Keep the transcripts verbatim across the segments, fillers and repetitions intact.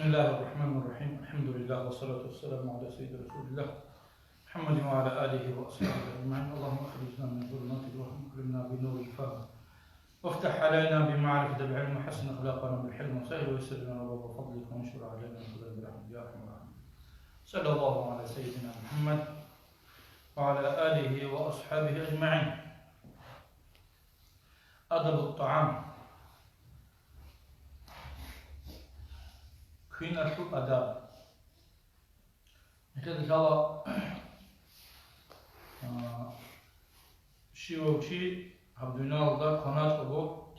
بسم الله الرحمن الرحيم. الحمد لله والصلاة والسلام على سيد رسول الله محمد وعلى آله وأصحابه أجمعين. اللهم أخرجنا من ظلمات الوهم وأكرمنا بنور الفهم وافتح علينا بمعرفة العلم وحسن أخلاقنا بالحلم وسهل ويسر لنا أبواب فضلك وانشر علينا من فضلك برحمتك يا أرحم الراحمين. صلى الله على سيدنا محمد وعلى آله وأصحابه أجمعين. أدب الطعام. Квиналъул адаб. Гьелъ лъала, а, щивав чи гьаб дуниялалда кваначӀого,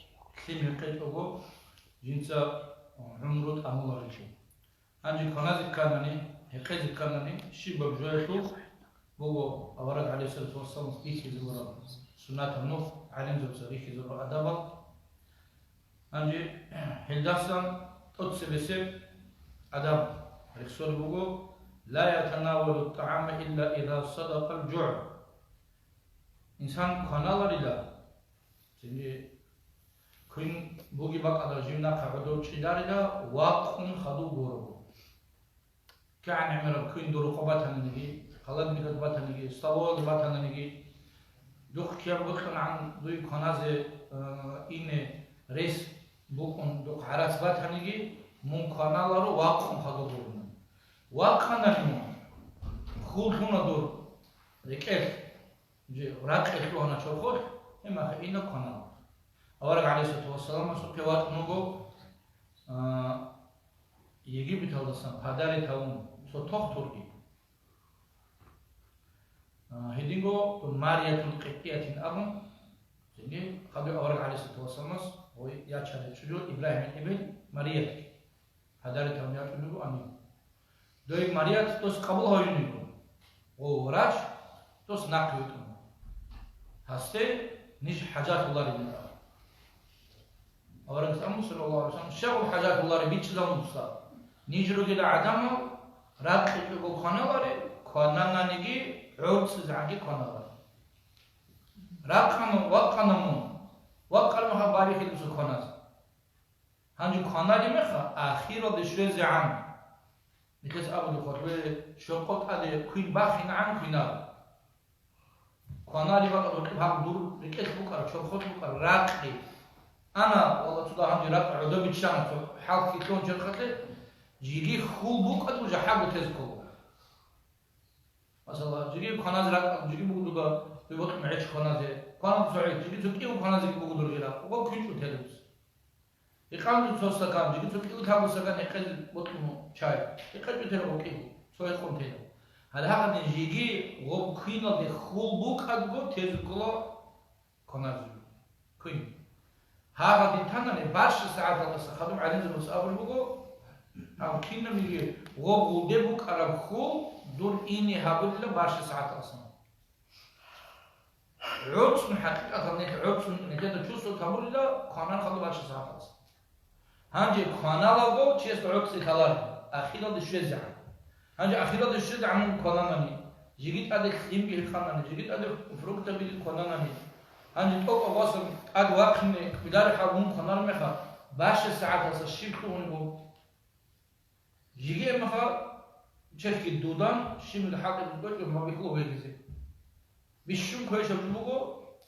лъим гьекъечӀого, жинца гӀумру тӀамуларилъи. Гьанже кваназе кканани, гьекъезе кканани, щибаб жоялъул буго авараг гӀалайгьиссалату вассаламас бихьизе бораб суннатаб нух, гӀалимзабаца рихьизе бораб адабал. Гьанже гьелдасан тӀоцебесеб адаб рехсолеб буго: «Ла ятанавалу тӀагӀама илла иза садакъал жугӀ». Инсан кваналарила, цинги квен бугеб бакӀалда жив нахъа гӀодов чӀедарила, вакъун хадув гурони. КигӀан гӀемераб квен дурухъа батаниги, холодильникалда батаниги, столовалда батаниги, духъ кигӀан бокьун гӀан дуе кваназе, э, ине рес букӀун духъ гӀарац батаниги, мун кваналаро вакъун хадув гурони. Вакъанани мун, хьул лъуна дур рекӀелъ, жи ракъи лъугьана чорхолъ, гьеб мехалъ ина кванала. Авараг гӀалайгьиссалату вассаламасухъе вачӀун вуго, а, Египеталдасан подарок гьавун цо тохтурги. А, гьединго Мариятул Къибтиятин абун, цинги хадуй авараг гӀалайгьиссалату вассаламас гьой ячарай чӀужу Ибрагьимил эбел Мариятги. Подарок гьавун ячӀун вуго амин. Дой Марият дос къабул гьавин вуго. О, врач, дос нахъе витӀун. Гьасде ниж хӀажалъуларин. Аварагас амру, саллаллагьу гӀалайгьи ва саллам, щай хӀажалъуларин бичӀчӀизабун буса. Ниж ругел гӀадамал ракъичӀого кваналаре, кванананиги гӀорцӀизегӀанги кваналаре. Ракъана, вакъана мун. Вакъана гьаб барихьилбуса кваназе. Гьанже кваналеб мехалъ, ахиралде щвезегӀан. Нилъеца абулеб хъвалеб, щокъо тӀаде квин бахинегӀан квинал. Кваналеб бакӀалда гьоркьоб гьаб дур рекӀелъ букӀараб, чорхолъ букӀараб ракъи. Ана, валла, цо дагь гьанже ракъи гӀодобиччана, цо хӀалхьи лъугьун черхалъе, жеги хьул букӀаго жахӀалго тезе ккола. Масала, жеги кваназе ракӀ, жеги буго дуда, дуе бокьун гӀеч кваназе, кваназе цо гӀеч, жеги цо кӀиго кваназеги буго дур жи ракъ, ого квинчӀо телеб. Икъанду цо стакан, жеги цо кӀиго табу стакан гьекъезе бокьун чай, гьекъечӀо телеб кӀиго, цо гьекъон телеб. Гьале гьагъадин жеги гъоб квиналде хьул букӀаго тезе ккола кваназе. Квин. Гьагъадин танани, барща сагӀаталдаса хадуб гӀалимзабаз абулеб буго, гьав кинабниги гъоб гъулде букӀараб хьул дур ине гьабулила барща сагӀаталдаса. ГӀорцӀун, хӀакъикъаталда нилъ гӀорцӀун, нилъеда чувствовать гьабулила кванан хадуб барща сагӀаталдаса. Гьанже кваналаго чиясда гӀорцӀи лъалареб, ахиралде щвезегӀан. Гьанже ахиралде щвезегӀан мун квананани, жеги тӀаде лъимги гьекъанани, жеги тӀаде фруктабиги квананани, гьанже тӀокӀаб васан тӀад вахъине кӀведараб хӀал мун кванараб мехалъ, барща сагӀаталдаса щиб лъугьунеб буго? Жеги гьеб мехалъ черхги дудан, щибниги хӀалтӀизабун кӀвечӀо, мабихьуларо вегизе. Бищун квешаб жо буго,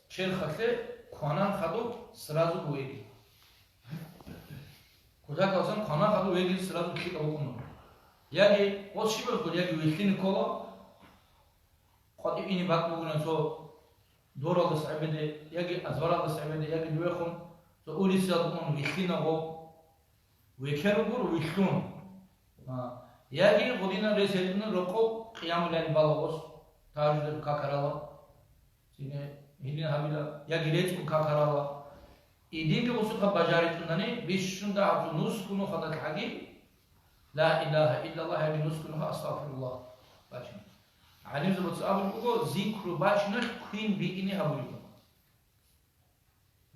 черхалъе кванан хадуб сразу веги. Кутакалсан кванан хадуб веги сразу лъикӀаб букӀуна. Яги гъос щибаб ккола, яги вилълъине ккола, къватӀив ине бакӀ бугилан цо дворалдаса гӀебеде, яги азваралдаса гӀебеде, яги дуехун цо улицаялда ун вилълъина гъов. Векер вугур вилълъун. А, яги гъудинан рес гьечӀун рокъов къиямуллайли балагьос, тагьажудалъул какарала, цинги гьедин гьабила, яги рецӀун какарала. Идинги гъусухъа бажаричӀунани, бищун дагьаб цо нусго нухалдалъ гьаги, ла илагьа иллаллагь, яги нусго нуха астагъфируллагь бачине. ГӀалимзабаца абулеб буго, зикру бачиналъ квин биине гьабулеб буго.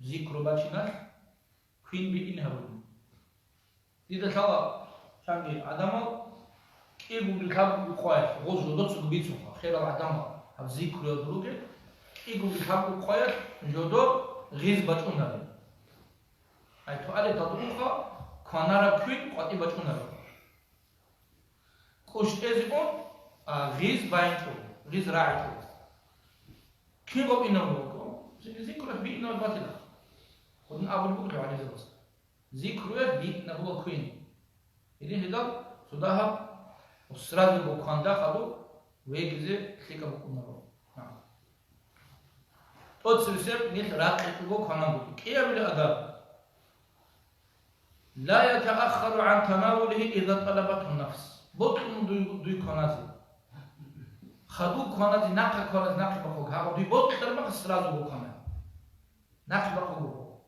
Зикру бачиналъ квин биине гьабулеб. Дида лъала чанги гӀадамал кӀиго лъабго къоялъ, гъоз жодоцаго бицунха, херал гӀадамал гьаб зикруялда ругел, кӀиго лъабго къоялъ жодор гъиз бачӀунареб. Ай, туалеталда унха, кванараб квин къватӀи бачӀунареб. КӀущтӀезе ун, а, гъиз байинчӀо, гъиз рагӀичӀо. Кин гъоб инаб буго? Зикру рахӀ биинаб батила. Гъудин абулеб буго гӀалимзабаз. Зикру рахӀ биинабула квен. Гьедин гьедал цо дагьаб сразу букванда хадуб вегизе лъикӀаб букӀунаро. ТӀоцебесеб нилъ ракъикьго кванан буго. КӀиабилеб адаб. لا يتأخر عن تناوله إذا طلبته النفس. Бокьун дуй, дуй кваназе. Хадуб кваназе, нахъа кваназе, нахъе бахъуг. Гьаб дуй бокьараб мехалъ сразу буквана. Нахъе бахъуг.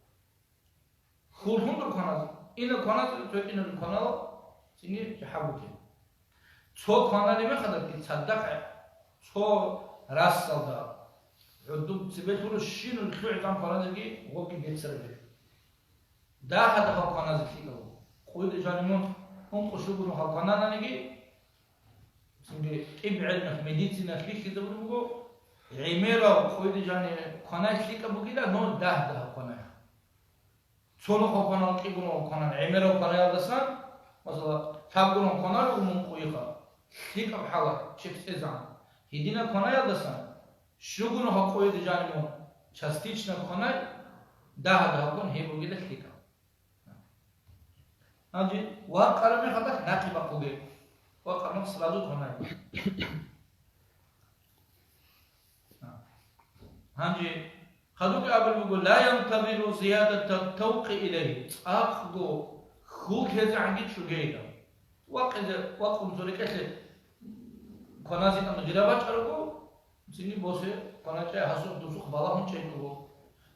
Хьул гьундур кваназе. Ина кваназе, цо инаб кванала, цинги жахӀа букӀин. Цо кваналеб мехалда цадахъ цо расалда гӀодоб цебе лъурав щинал лъугӀизан кваназеги гъобги беццараб. Дагьа-дагьа кваназе лъикӀав. Къойде жанимун ункъо-щуго нухал кванананиги, цинги тӀиб гӀелмалъ, медициналъ бихьизабулеб буго, гӀемерав къойде жани кванай лъикӀаб бугила, но дагь-дагьа кванай. Цо нухал кванал, кӀиго нухал кванал, гӀемерав кванаялдасан, масала, лъабго нухал кванал мун къойихъа, лъикӀаб хӀалат чепцӀезан. Гьединаб кванаялдасан, щуго нухал къойде жанимун частично кванай, дагьа-дагьа кван гьеб бугила лъикӀаб. Гьанже вакъараб мехалда нахъе бахъуге. Вакъараб мехалъ сразу кванай. Гьанже хадубги абулеб буго, لا ينتظر زيادة التوق إليه, цӀакъго хьул лъезегӀанги чӀугейилан. Вакъизе, вакъун цо рекӀелъе кваназе тӀамун гъира бачӀарабго, цинги босе кваначӀей гьасухъ-дусухъ балагьун чӀечӀого.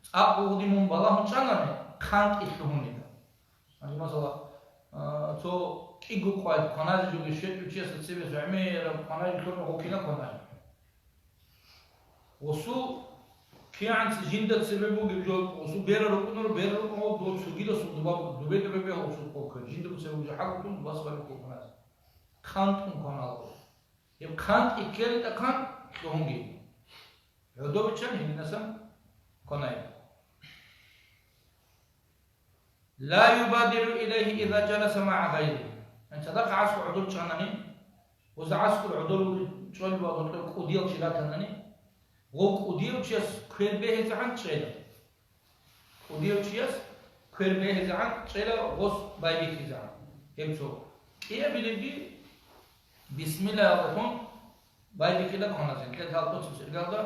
ЦӀакъго гъудин мун балагьун чӀанани, хъантӀи лъугьунила. Гьанже, масала, а, цо кӀиго къвай кваназе жоги щвечӀев чиясда цебе гӀемераб кваназе лъугьуна гъов кина кванай. Гъосул кигӀанцӀ жинда цебе бугеб жо, гъосул бера рукӀунаро, бера рукӀунаро, дов цогидасул дуба-, дубе-дубе бегьулсухъ кколккан, жинда буцеб жо хӀалкӀун, вас валиккун кваназе. ХъантӀун кваналго. Гьеб хъантӀи ккелитӀахъан лъугьунги. ГӀодобиччан гьединасан кванай. لا يبادر إليه إذا جلس مع غيره. Яни цадахъ гӀаскӀур гӀодор чӀанани, гъоз гӀаскӀур гӀодор чӀвалеб ва гъоркьоб кӀудияв чи ратанани, гъов кӀудияв чияс квер бегьизегӀан чӀела. КӀудияв чияс квер бегьизегӀан чӀела, гъос байбихьизегӀан. Гьеб цо. КӀиабилебги бисмиллагьалдалъун байбихьила кваназе. Нилъер гьал тӀоцебесеб иргалда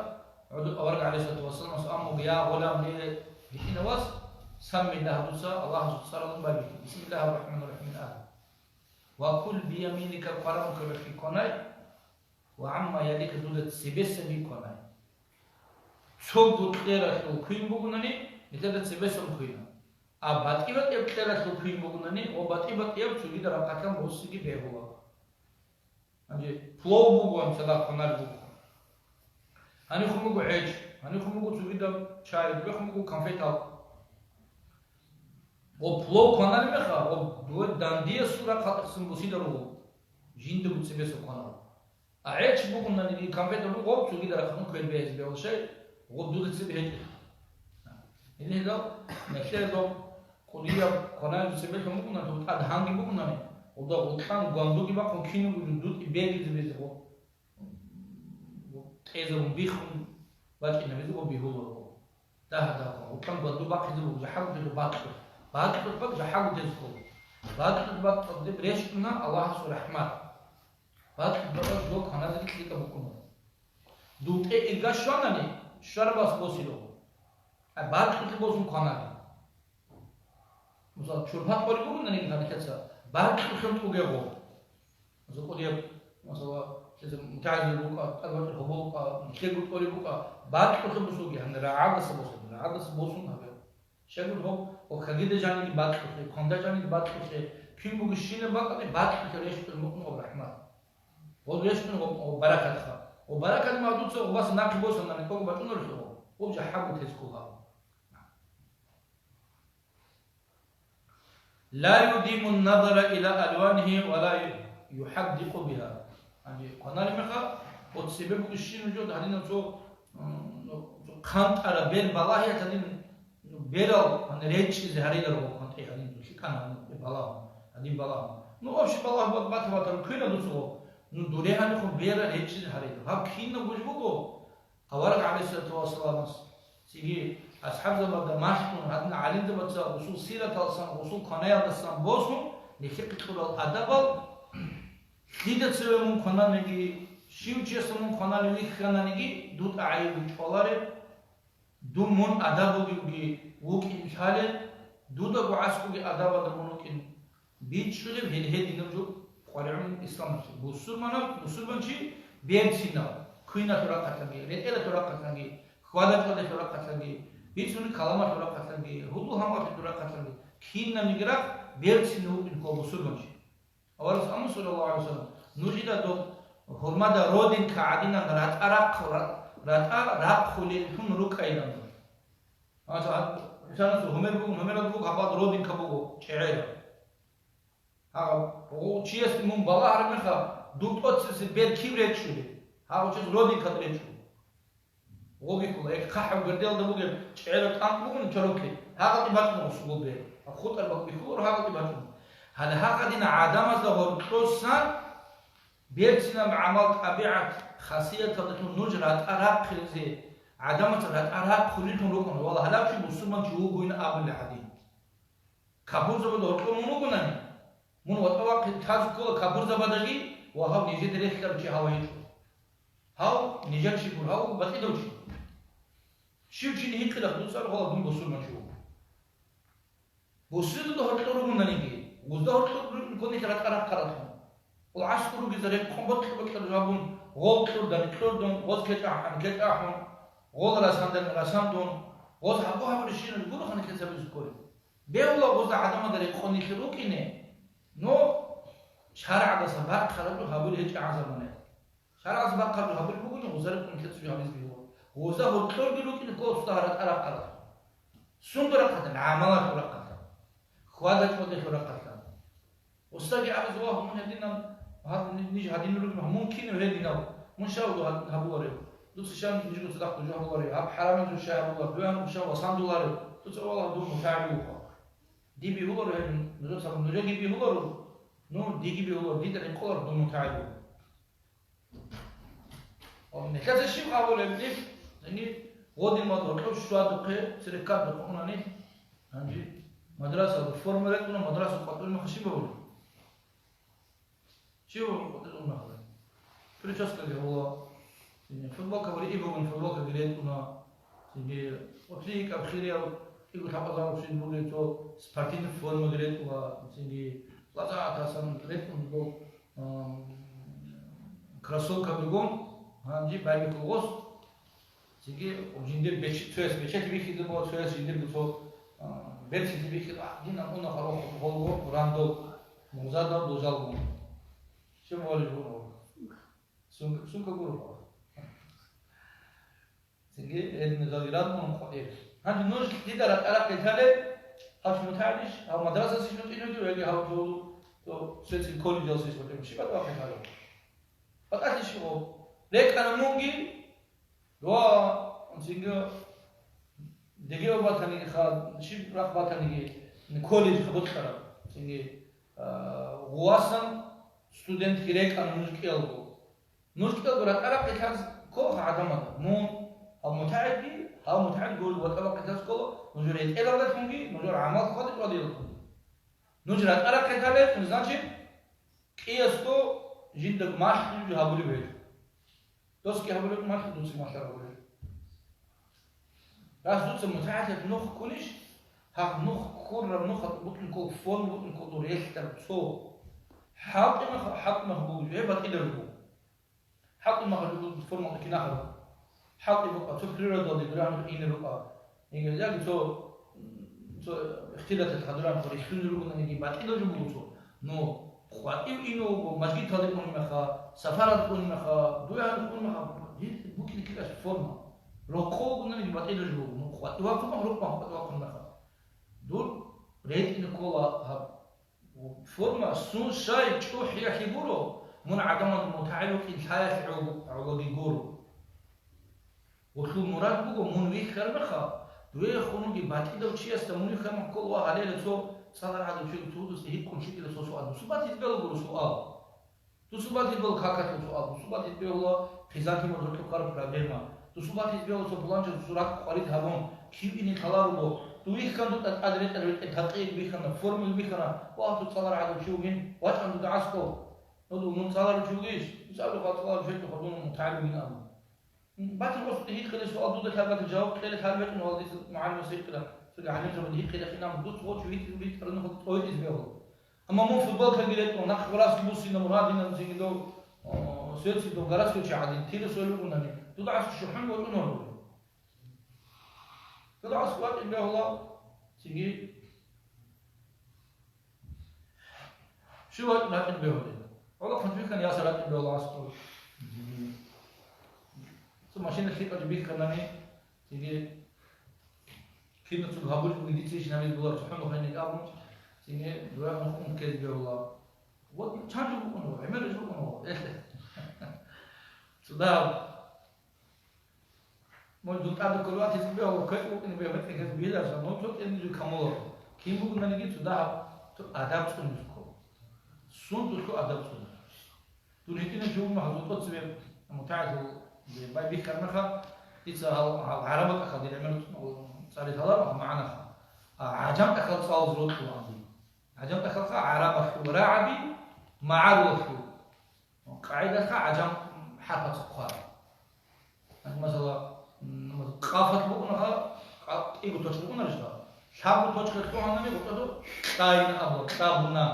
гӀодов авараг гӀалайгьиссалату вассаламас аммуги: «Я гъулам, ле, гьитӀинав вас, саммиллагь, дуца Аллагьасул цӀаралъун байбихье, бисмиллагьир рахӀманир рахӀим абе. Ва кул бияминика, хъвараб квералъе кванай, ва гӀамма ялика, дуда цебесаби кванай». Цого кьералъул квин бугунани, нилъеда цебесан квина. А батӀи-батӀияб кьералъул квин бугунани, ва батӀи-батӀияб цогидал рахъалъан боссиги бегьула. Гьанже плов бугоан, цадахъ кваналеб буго. Гьанихъун буго гӀеч, гьанихъун буго цогидаб чай, дубехъун буго конфетал. Гъо плов кваналеб меха, гъо дуе дандиясул рахъалъ тӀасан бусида руго. Жинда буцебесеб кванал. А гӀеч бугунани, и конфетал руго, цогидал рахъалъан квер бегьизе бегьулищай, гъо дуда цебе гьечӀеб. Гьединал, нилъер доб кӀудияб кваналги цебе лъун бугунани, доб тӀад гьанги бугунани, гъода гъутӀан гвандуги бахъун кинабго дутӀи бегизе безе гъо. ТӀезабун биххун бачӀинабизе гъо бегьуларо. Дагьа-дагьа, гъутӀан гванду бахъизе буго, жахӀалгутезул бакьулъ. Бакьулъ бакӀ жахӀалгутезул. Бакьулъ бакӀ доб рещтӀуна Аллагьасул рахӀмат. Бакьулъ бакӀ жо кваназеги лъикӀаб букӀуна. ДутӀе ирга щванани, щварабас босило. А бакьулъ босун кванани. Мисал, чурпа тӀолеб бугонаниги гьанихъеца, бакьулъан тӀугего. Мисал, кӀудияб, масала, лъица мутагӀилил букӀа, тӀадбачӀул гьобол букӀа, лъего тӀолеб букӀа, бакьулъан бусуги, гьанна рагӀадаса босун, рагӀадаса босун гьабе. Щайгур гьоб, ва кагида жаниги бакьулъе, кванда жаниги бакьулъе, кин бугищинаб бакӀалде бакьулъе рещтӀун мукънугъаб рахӀмат. Гъоб рещтӀун гъоб, гъоб баракатха. Гъоб баракат магӀдуца гъобаса нахъе босанани, кӀого бачӀунарелъул гъоб, гъоб жахӀалгутез ккола. لا يديم النظر إلى ألوانه ولا يحدق بها. Гьанже кваналеб мехалъ, гъо цебе бугищинаб жо, гьадинаб цо, м, цо хъантӀараб бер балагьиялъ гьадин, ну, берал, гьанже речӀчӀизе гьариларо гъо хъантӀи гьадин, цо лъикӀана гьанже балагьун, гьадин балагьун. Ну, общий балагь бат-, бата-батарун квина дуца гъо. Ну, дуре гьанихъун бера речӀчӀизе гьарила. Гьаб кинабго жо буго, авараг гӀалайгьиссалату вассаламас, цинги асхӀабзабазда малъун, гьадин гӀалимзабаца гъусул сираталсан, гъусул кванаялдасан босун, нилъехъе кьурал адабал, лъида цеве мун квананиги, щив чиясда мун кванани вихьананиги, дуда гӀайиб чӀвалареб, дун мун адаб бугевги вукӀин лъалеб, дудаго гӀаскӀоги адабалда мун вукӀин. БичӀчӀулеб гьел гьединаб жо къваригӀун исламалъе. Бусурманав, бусурманчи берцинав, квиналъул рахъалъанги, ретӀелалъул рахъалъанги, хьвада-чӀвадалъул рахъалъанги, бицунеб каламалъул рахъалъанги, гьудул-гьамалъул рахъалъанги, кинабниги рахъ берцинав вукӀин ккола бусурманчи. Аварагас абуна, саллаллагьу гӀалайгьи ва саллам, нужеда доб гьурмада родинка гӀадинан ратӀа рахъ-, ра-, ратӀа рахъулеллъун рукӀайилан. Гьанже гьаб-, гьанже гьумер буго, гьумерал буго, гьабал родинка буго, чӀегӀераб. Гьаб, гъо-, чиясде мун балагьараб мехалъ, дун тӀоцебесеб бер киб речӀчӀулеб? Гьав чияс родинкалда речӀчӀула. Гъо бихьула, гьеб хъахӀаб гвердиялда бугеб чӀегӀераб тӀанкӀ бугони чорокий, гьагъаб бачӀуна гъусул бер, гьаб хутӀараб бакӀ бихьуларо, гьагъаб бачӀуна. Гьале гьагъадин гӀадамазда гьоркьосан берцинаб гӀамал, тӀабигӀат, хасияталдалъун нуж ратӀа рахъизе, гӀадамаца ратӀа рахъулеллъун рукӀуна, вала гьалав чи бусурманчи вугойин абулеб гьадин. Капурзабазда гьоркьор мун вугонани, мун ватӀа вахъин таз ккола капурзабаздаги ва гьав нижеда релълъарав чи гьав гьечӀо. Гьав нижер чи гуро, гьав батӀидав чи. Щив чи гьикъила, дуца гьалав дун бусурманчи вуго. Бусурманчида гьоркьор ругонаниги, гъозда гьоркьор ругин кколел ратӀа рахъаралъун. Гъол гӀаскӀур ругезаре рекъон бокьа-бокьараб жо гьабун, гъол кьурдани кьурдун, гъоз кечӀахъани кечӀахъун, гъол расандани расандун, гъоз гьабу-гьабурищинал гуро ханилъ гьабизе кколеб. Бегьула гъозда гӀадамазда рекъон нилъ рукӀине, но шаргӀалдаса бахъараб жо гьабулеб гьечӀеб заманаялъ. ШаргӀалдаса бахъараб жо гьабулеб бугони, гъозда рекъон нилъеца жо гьабизе бегьула. Гъозда гьоркьорги рукӀине ккола цо ратӀа рахъаралъун. Сундул рахъалъан, гӀамалалъул рахъалъан, хьвада-чӀвадалъул рахъалъан. Гъосдаги абизе, вагь, мун гьединан, гьаб-, ниж гьадинал ругин, мун кинав гьединав, мун щай гьабуларев? Дуца щай нижего цадахъ дужо гьабуларев? Гьаб хӀарамил жо щай гьабуларев? Дуе гьаниб щай васандуларев? Дуца, валлагь, дун мутагӀил вуго. Дие бегьуларо гьеб, нужеца, нужеги бегьуларо, ну, диеги бегьуларо, дида рекъоларо дун мутагӀил вуго. Нилъеца щиб абулеб нилъ? Яни, гъодин мал гьоркьоб щвадухъе, цереккаб духъунани, гьанже мадрасалда форма ретӀуна, мадраса къватӀун мехалъ щиб абулеб? Щиб къватӀун мехалъ? Прическаги гьабула, яни, футболка бари, ибугун футболкаги ретӀуна, цинги, отликаб хирияв, кӀиго лъабазарухъ щиб бугеб цо спортивный формаги ретӀула, цинги, лазаатасан ретӀун буго, ам, кроссовкабигун, гьанже байбихьула гъос. Цинги жиндир беч-, цояс бечелъи бихьизе буго, цояс жиндирго цо, а, берцинлъи бихьизе, а, динан уна гьарухъ гьолго рандол, мугъзадал дожалгун. Щиб гьолеб гьуро? Сумка, сумка гуро. Цинги гьединал жал иран мун къватӀир. Гьанже нуж дида ратӀа рахъе лъалеб, гьав мутагӀилищ, гьав мадрасалъищ нутӀинеги, яги гьав цо, цо светский колледжалъищ нутӀинеги, щиб батӀа бахъе лъалеб? БатӀалъищ гьаб? РекӀана мунги, ва цинги дегиав батаниги ха, щиб рахъ батаниги, колледж ха бокьараб, цинги, а, гъувасан студентги рекӀана нуж кӀиялго. Нуж кӀиялго ратӀа рахъе лъаз ккола гӀадамазда. Мун, гьав мутагӀилги, гьав мутагӀил гурел ватӀа бахъе лъаз ккола, нужер ретӀелалдалъунги, нужер гӀамал хьвада-чӀвадиялдалъунги. Нуж ратӀа рахъе лъалеб, значит, кӀиясго жинда малъулеб жо гьабулеб гьечӀо. Досги гьабулеб малъа, дуца малъараб гьабулеб. Рас дуца мутагӀилаб нух ккунищ, гьаб нух ккураб нухалъ букӀин ккола, форма букӀин ккола дур релълъараб цо. ХӀалтӀи мах, хӀалтӀи мах буго, гьеб батӀилаб буго. ХӀалтӀи махалъ буго форма кинабго. ХӀалтӀи букӀа цо природалде дуран ине рукӀа. Яги цо, цо ихтилаталъ гьадуран рихьулел ругонаниги батӀилаб жо буго цо. Ну, къватӀив ине вуго, мажгиталде уна меха, сапаралде уна меха, дугӀалде уна меха, гьеб букӀине ккелаш форма. Рокъов вугонаниги батӀилаб жо буго. Ну, къватӀив вахъун меха, рукъ меха, къватӀив вахъун меха. Дур ретӀине ккола гьаб. Форма сун щай чӀухӀиялъе гуро, мун гӀадамал мутагӀил вукӀин лъаялъе гӀо-, гӀологи гуро. Гъулъул мурад буго, мун вихьараб мехалъ, дуе хунуги батӀидав чиясда мун вихьараб мехалъ ккола ва гьале цо цӀаларагӀадав чи цо гьудулъе гьикъун щведила цо суал. Мусибат гьезбелал гуро суал. Дусубатил бал какалъул суал, дусубатил бегьула хъизан-тимурзухъе ккараб проблема. Дусубатил бегьула цо пуланча сурат къварид гьабун, кив ине ккаларого, дувихьан дутӀа тӀад ретӀел ретӀел такъиил бихьана, формул бихьана, ва гьату цӀалар гӀадав чи вугин, вачӀан дуда гӀаскӀов. Гьудул мун цӀаларав чи вугищ? ЦӀалу ва цӀаларав чи вугищ, гьудул мун мутагӀалим вугин абун. Батир осуда гьикъила суал дуда лъабатил жаваб кьела лъалбетӀун валдица мугӀалимас гьикъила, цоги гӀалимзабаде гьикъила хинаб дуц гъочу витӀизул ритӀарунахъ цӀойдиз бегьула. Амма мун футбол кагиретӀун, нахъ гъурас бусина мурадина, цинги дов, о, светси дов гарас вичи гӀадин, тира сой лугунани, дуда гӀасу шухӀун вачӀунар бугин. Дуда гӀасу вачӀин бегьула, цинги Щив ватӀун ратӀин бегьулин? ГӀолохъанчӀ бихьана ясал ратӀин бегьула аскӀов. Цо машина лъикӀалъе бихьанани, цинги кинацун гьабулеб бугин дица иш гьабизе бугеб цохӀо нухайин абун, цинги дугӀа нухун ккезе бегьула. Вот чанчӀо букӀун гьев, гӀемерис букӀун гьев, элъе. Цо дагьаб. Мун дун тӀаде кколев ватизе бегьула, квекъ букӀине бегьула, квекъ гьез бегьиларищ, мун цо кӀинизе камула. Кин бугонаниги цо дагьаб, цо адаб цӀунеб ккола. Сундулъго адаб цӀунеб. Дун гьитӀинав чи вугин гьазул тӀоцебе мутагӀилъул байбихьараб мехалъ, дица гьал, гьал гӀараб тӀахьал дир гӀемер цӀализ гьалаб магӀнаха. А гӀажам тӀахьал цӀализе рокьулаан дир. ГӀажам тӀахьалха гӀарабалъул рагӀаби, магӀарулалъул. КъагӀидалъа гӀажам хӀарпаца хъван. Масала, м, къафалъ букӀунаха, къа-, кӀиго точка букӀунарищ? Лъабго точка лъугьанани гъутӀаду кьайин абула, кьабуна.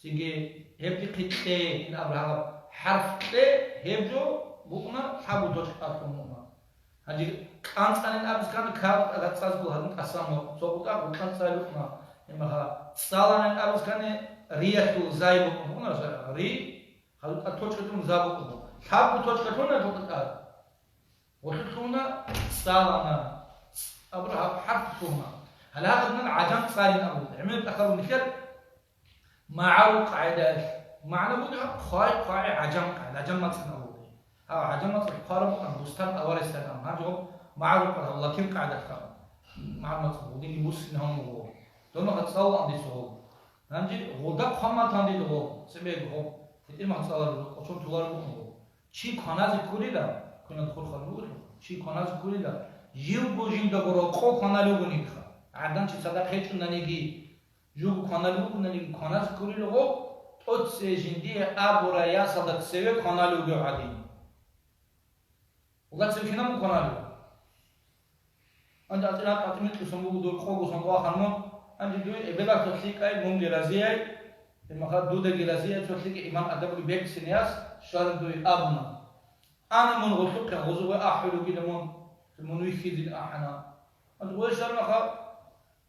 Цинги гьебги кье ин абураб гьаб хӀарф кье, гьеб жо букӀуна лъабго точка алъун букӀуна. Гьанже кьанцӀанин абискани каб рацӀцӀазго гьадин тӀасан цо гъутӀа гъутӀан цӀалукъна. Гьебмаха цӀаланин абискани риялъул зай букӀун букӀуна, ри, гьадин тӀад точка дун за букӀун. Лъабго точка лъуна гъутӀа тӀад. ГъутӀа лъуна цӀалана. Абура гьаб хӀарф лъуна. Гьале гьадинан гӀажам цӀалин абун. ГӀемер тӀахьалун нилъер МагӀарул къагӀидаялъ магӀна бугеб гьаб, хъвай-хъвай гӀажам къагӀида, гӀажам мацӀин абули. Гьав гӀажам мацӀалъ хъвараб букӀан бустан аваресдан ан, гьанже гьаб магӀарул къагӀида, гьав латин къагӀидалъ хъвараб. МагӀарул мацӀалъ гьудинги муслим гьавун вуго. Дона гьаб цӀалулаан дица гьаб. Гьанже гъулда хъван матан дида гьаб, цебе гьаб, гьитӀинаб цӀалараб, къочон тулараб букӀун гьаб. Чи кваназе ккурила, кванан хурхараб бугелъул, чи кваназе ккурила, живго жиндаго рокъов кваналев вугониха. ГӀадан чи цадахъ гьечӀонаниги, Жугу кваналев вугонаниги кваназе ккурила гъов, тӀоцее жиндие абурай ясалда цеве кваналев вугев гӀадин. Гъулда цеве кинаб кваналев? Гьанже атӀина-, атӀимикьусан буго дур къого сон вахъан мун, гьанже дуе эбелалъ цо лъикӀай, мунги разияй, гьебмаха дудаги разияй, цо лъикӀай иман адабуги бекӀлъине яс, щвараб дуе абуна. Ана мун гъуллъухъе гъозуве ахӀулев вугила мун, мун вихьизин ахӀана. Гьанже гъой щвараб мехалъ,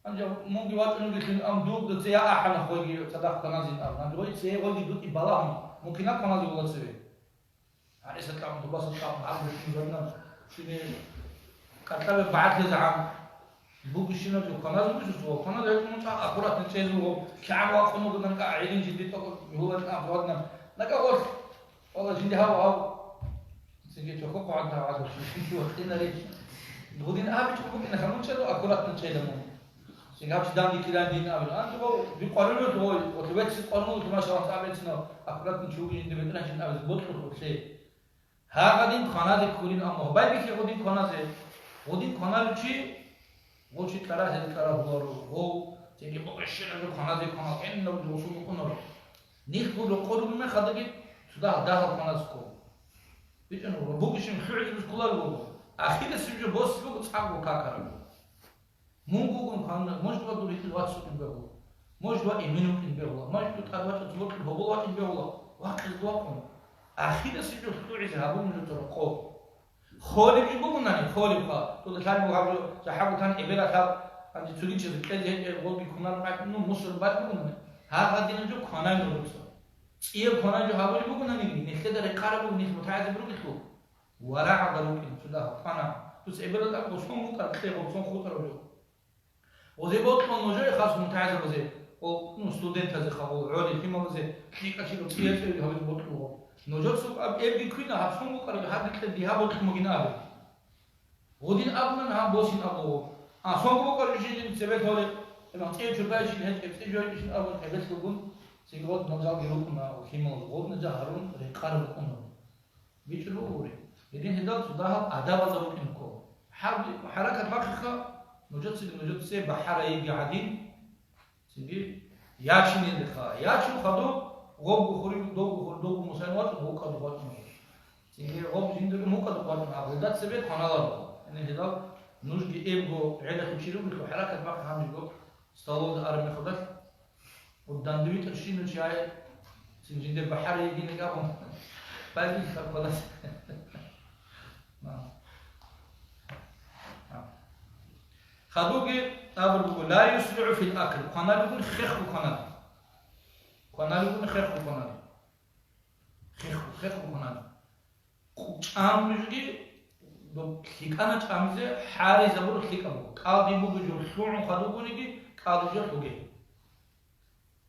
Гьанже мунги вачӀунугелъул ам дугда цея ахӀана хойги цадахъ кваназин абун. Гьанже гъой цее гъойги дутӀи балагьун, мун кинаб кваназе вула цеве? ГӀалиса кьабун, Тубаса кьабун, гьаб бихьун жадна, шуни кӀаркьабе багӀатлъизегӀан бугищинаб жо кваназе вугищ цо? Кваназе гьечӀо мун чӀа аккуратно чӀезе вуго, кигӀан вакъун вугодан кӀа гӀелин жиди тӀокӀ гьулан кӀа гьаваднаб. НакӀа гъолъ, валла, жинди гьав, гьав. Цинги чохо хъван тавгӀазухъе вахъинари. Гъудин абичӀо букӀина, ханун чӀеда, аккуратно чӀеда мун. Цинги гьаб чи данде килан дин абил. АнцӀго би къварилур гъой, отле вецци къварилур, машаллагь, абецина, аккуратно чи вугин, дин бетӀеран жин абизе ботлъур отле. Гьагъадин кваназе ккурин, амма гьобай бихье гъудин кваназе. Гъудин кваналев чи, гъов чи кьара, гьез кьара гьуларо, гъов, цинги бокьищинаб кваназе кванал, гьеннаб гъусул букӀунаро. Нилъ гъур рокъор ругел мехалдаги, цо дагь-, дагьал кваназе ккол. БичӀун гъуро, бугищин хӀугӀлъи бускуларго, ахирисеб жо босизе буго цӀакъго какараб. Мун вугун кванна, может, ва дур гьитӀил вацукьин бегьула, может, ва имин вукьин бегьула, может, тӀад вачӀа цо бокьун гьобол вачӀин бегьула, вакъизе вакъун. Ахирисеб жо лъугӀизе гьабун жо цо рокъов. Холеб жо бугунани, холебха, туда лъалеб гьаб жо, жахӀа бутан эбелалъаб, гьанже цогичазе кьезе гьечӀеб гъоги кунар къайкъуну мусул бакӀ бугунани, гьагъадина жо кванай нужеца. ЦӀияб кванай жо гьабулеб бугунаниги, нилъеда рекъараб буго нилъ мутагӀази бугелъул. ВарагӀалда рукӀин цо дагь квана. Дуца эбелалда гъосон мутӀар кье, гъосон хутӀарав жо. Гъозе бокьун нужее хас мутагӀазабазе, о, ну, студентазе хабал, гӀоли лъималазе, лъикӀа-лъикӀа цӀия-цӀия гьабизе бокьун гъо. Нужеца аб-, эбги квина, гьаб сон букӀараб, гьаб бикьа дигьа бокьун бугин абе. Гъудин абунан гьаб босин абуго. А, сонго букӀараб жиндин цебе торе, эман цӀия чурбайищин гьечӀеб, цӀи жойищин абун эбелъ бугун. Цинги гъоб нужалги рукӀуна, химал гъоб нужа гьарун рекъар букӀуна. БичӀчӀулугури. Гьедин гьедал цо дагьаб адабазда рукӀин ккола. ХӀаби-, хӀаракат бахъиха, нужецаги нужеца бахӀарайги гӀадин, цинги ячинелдеха. Ячун хадуб, гъобго хури, довго хури, довго мусайин вачӀун, гъукъа дугъачӀун. Цинги гъоб жиндирун гьукъа дугъачӀун, а гъуда цебе кваналаро. Гьедин гьедал нужги эбго гӀелахъе чи ругелъул хӀаракат бахъи гьанжего столовда араб мехалдалъ. ДандвитӀар щинав чи гьай, цин жинде бахӀарай йигинеги абун, байбихьа квалас. Хадуги абун буго: «Ла юсри'у фил акл», кваналигун хехго кванали. Кваналигун хехго кванали. Хехго, хехго кванали. ЧӀамизеги, доб лъикӀана чӀамизе, хӀаризабур лъикӀаб буго. КӀалди буго жо лъугӀун хадугуниги, кӀалди жо лъуге.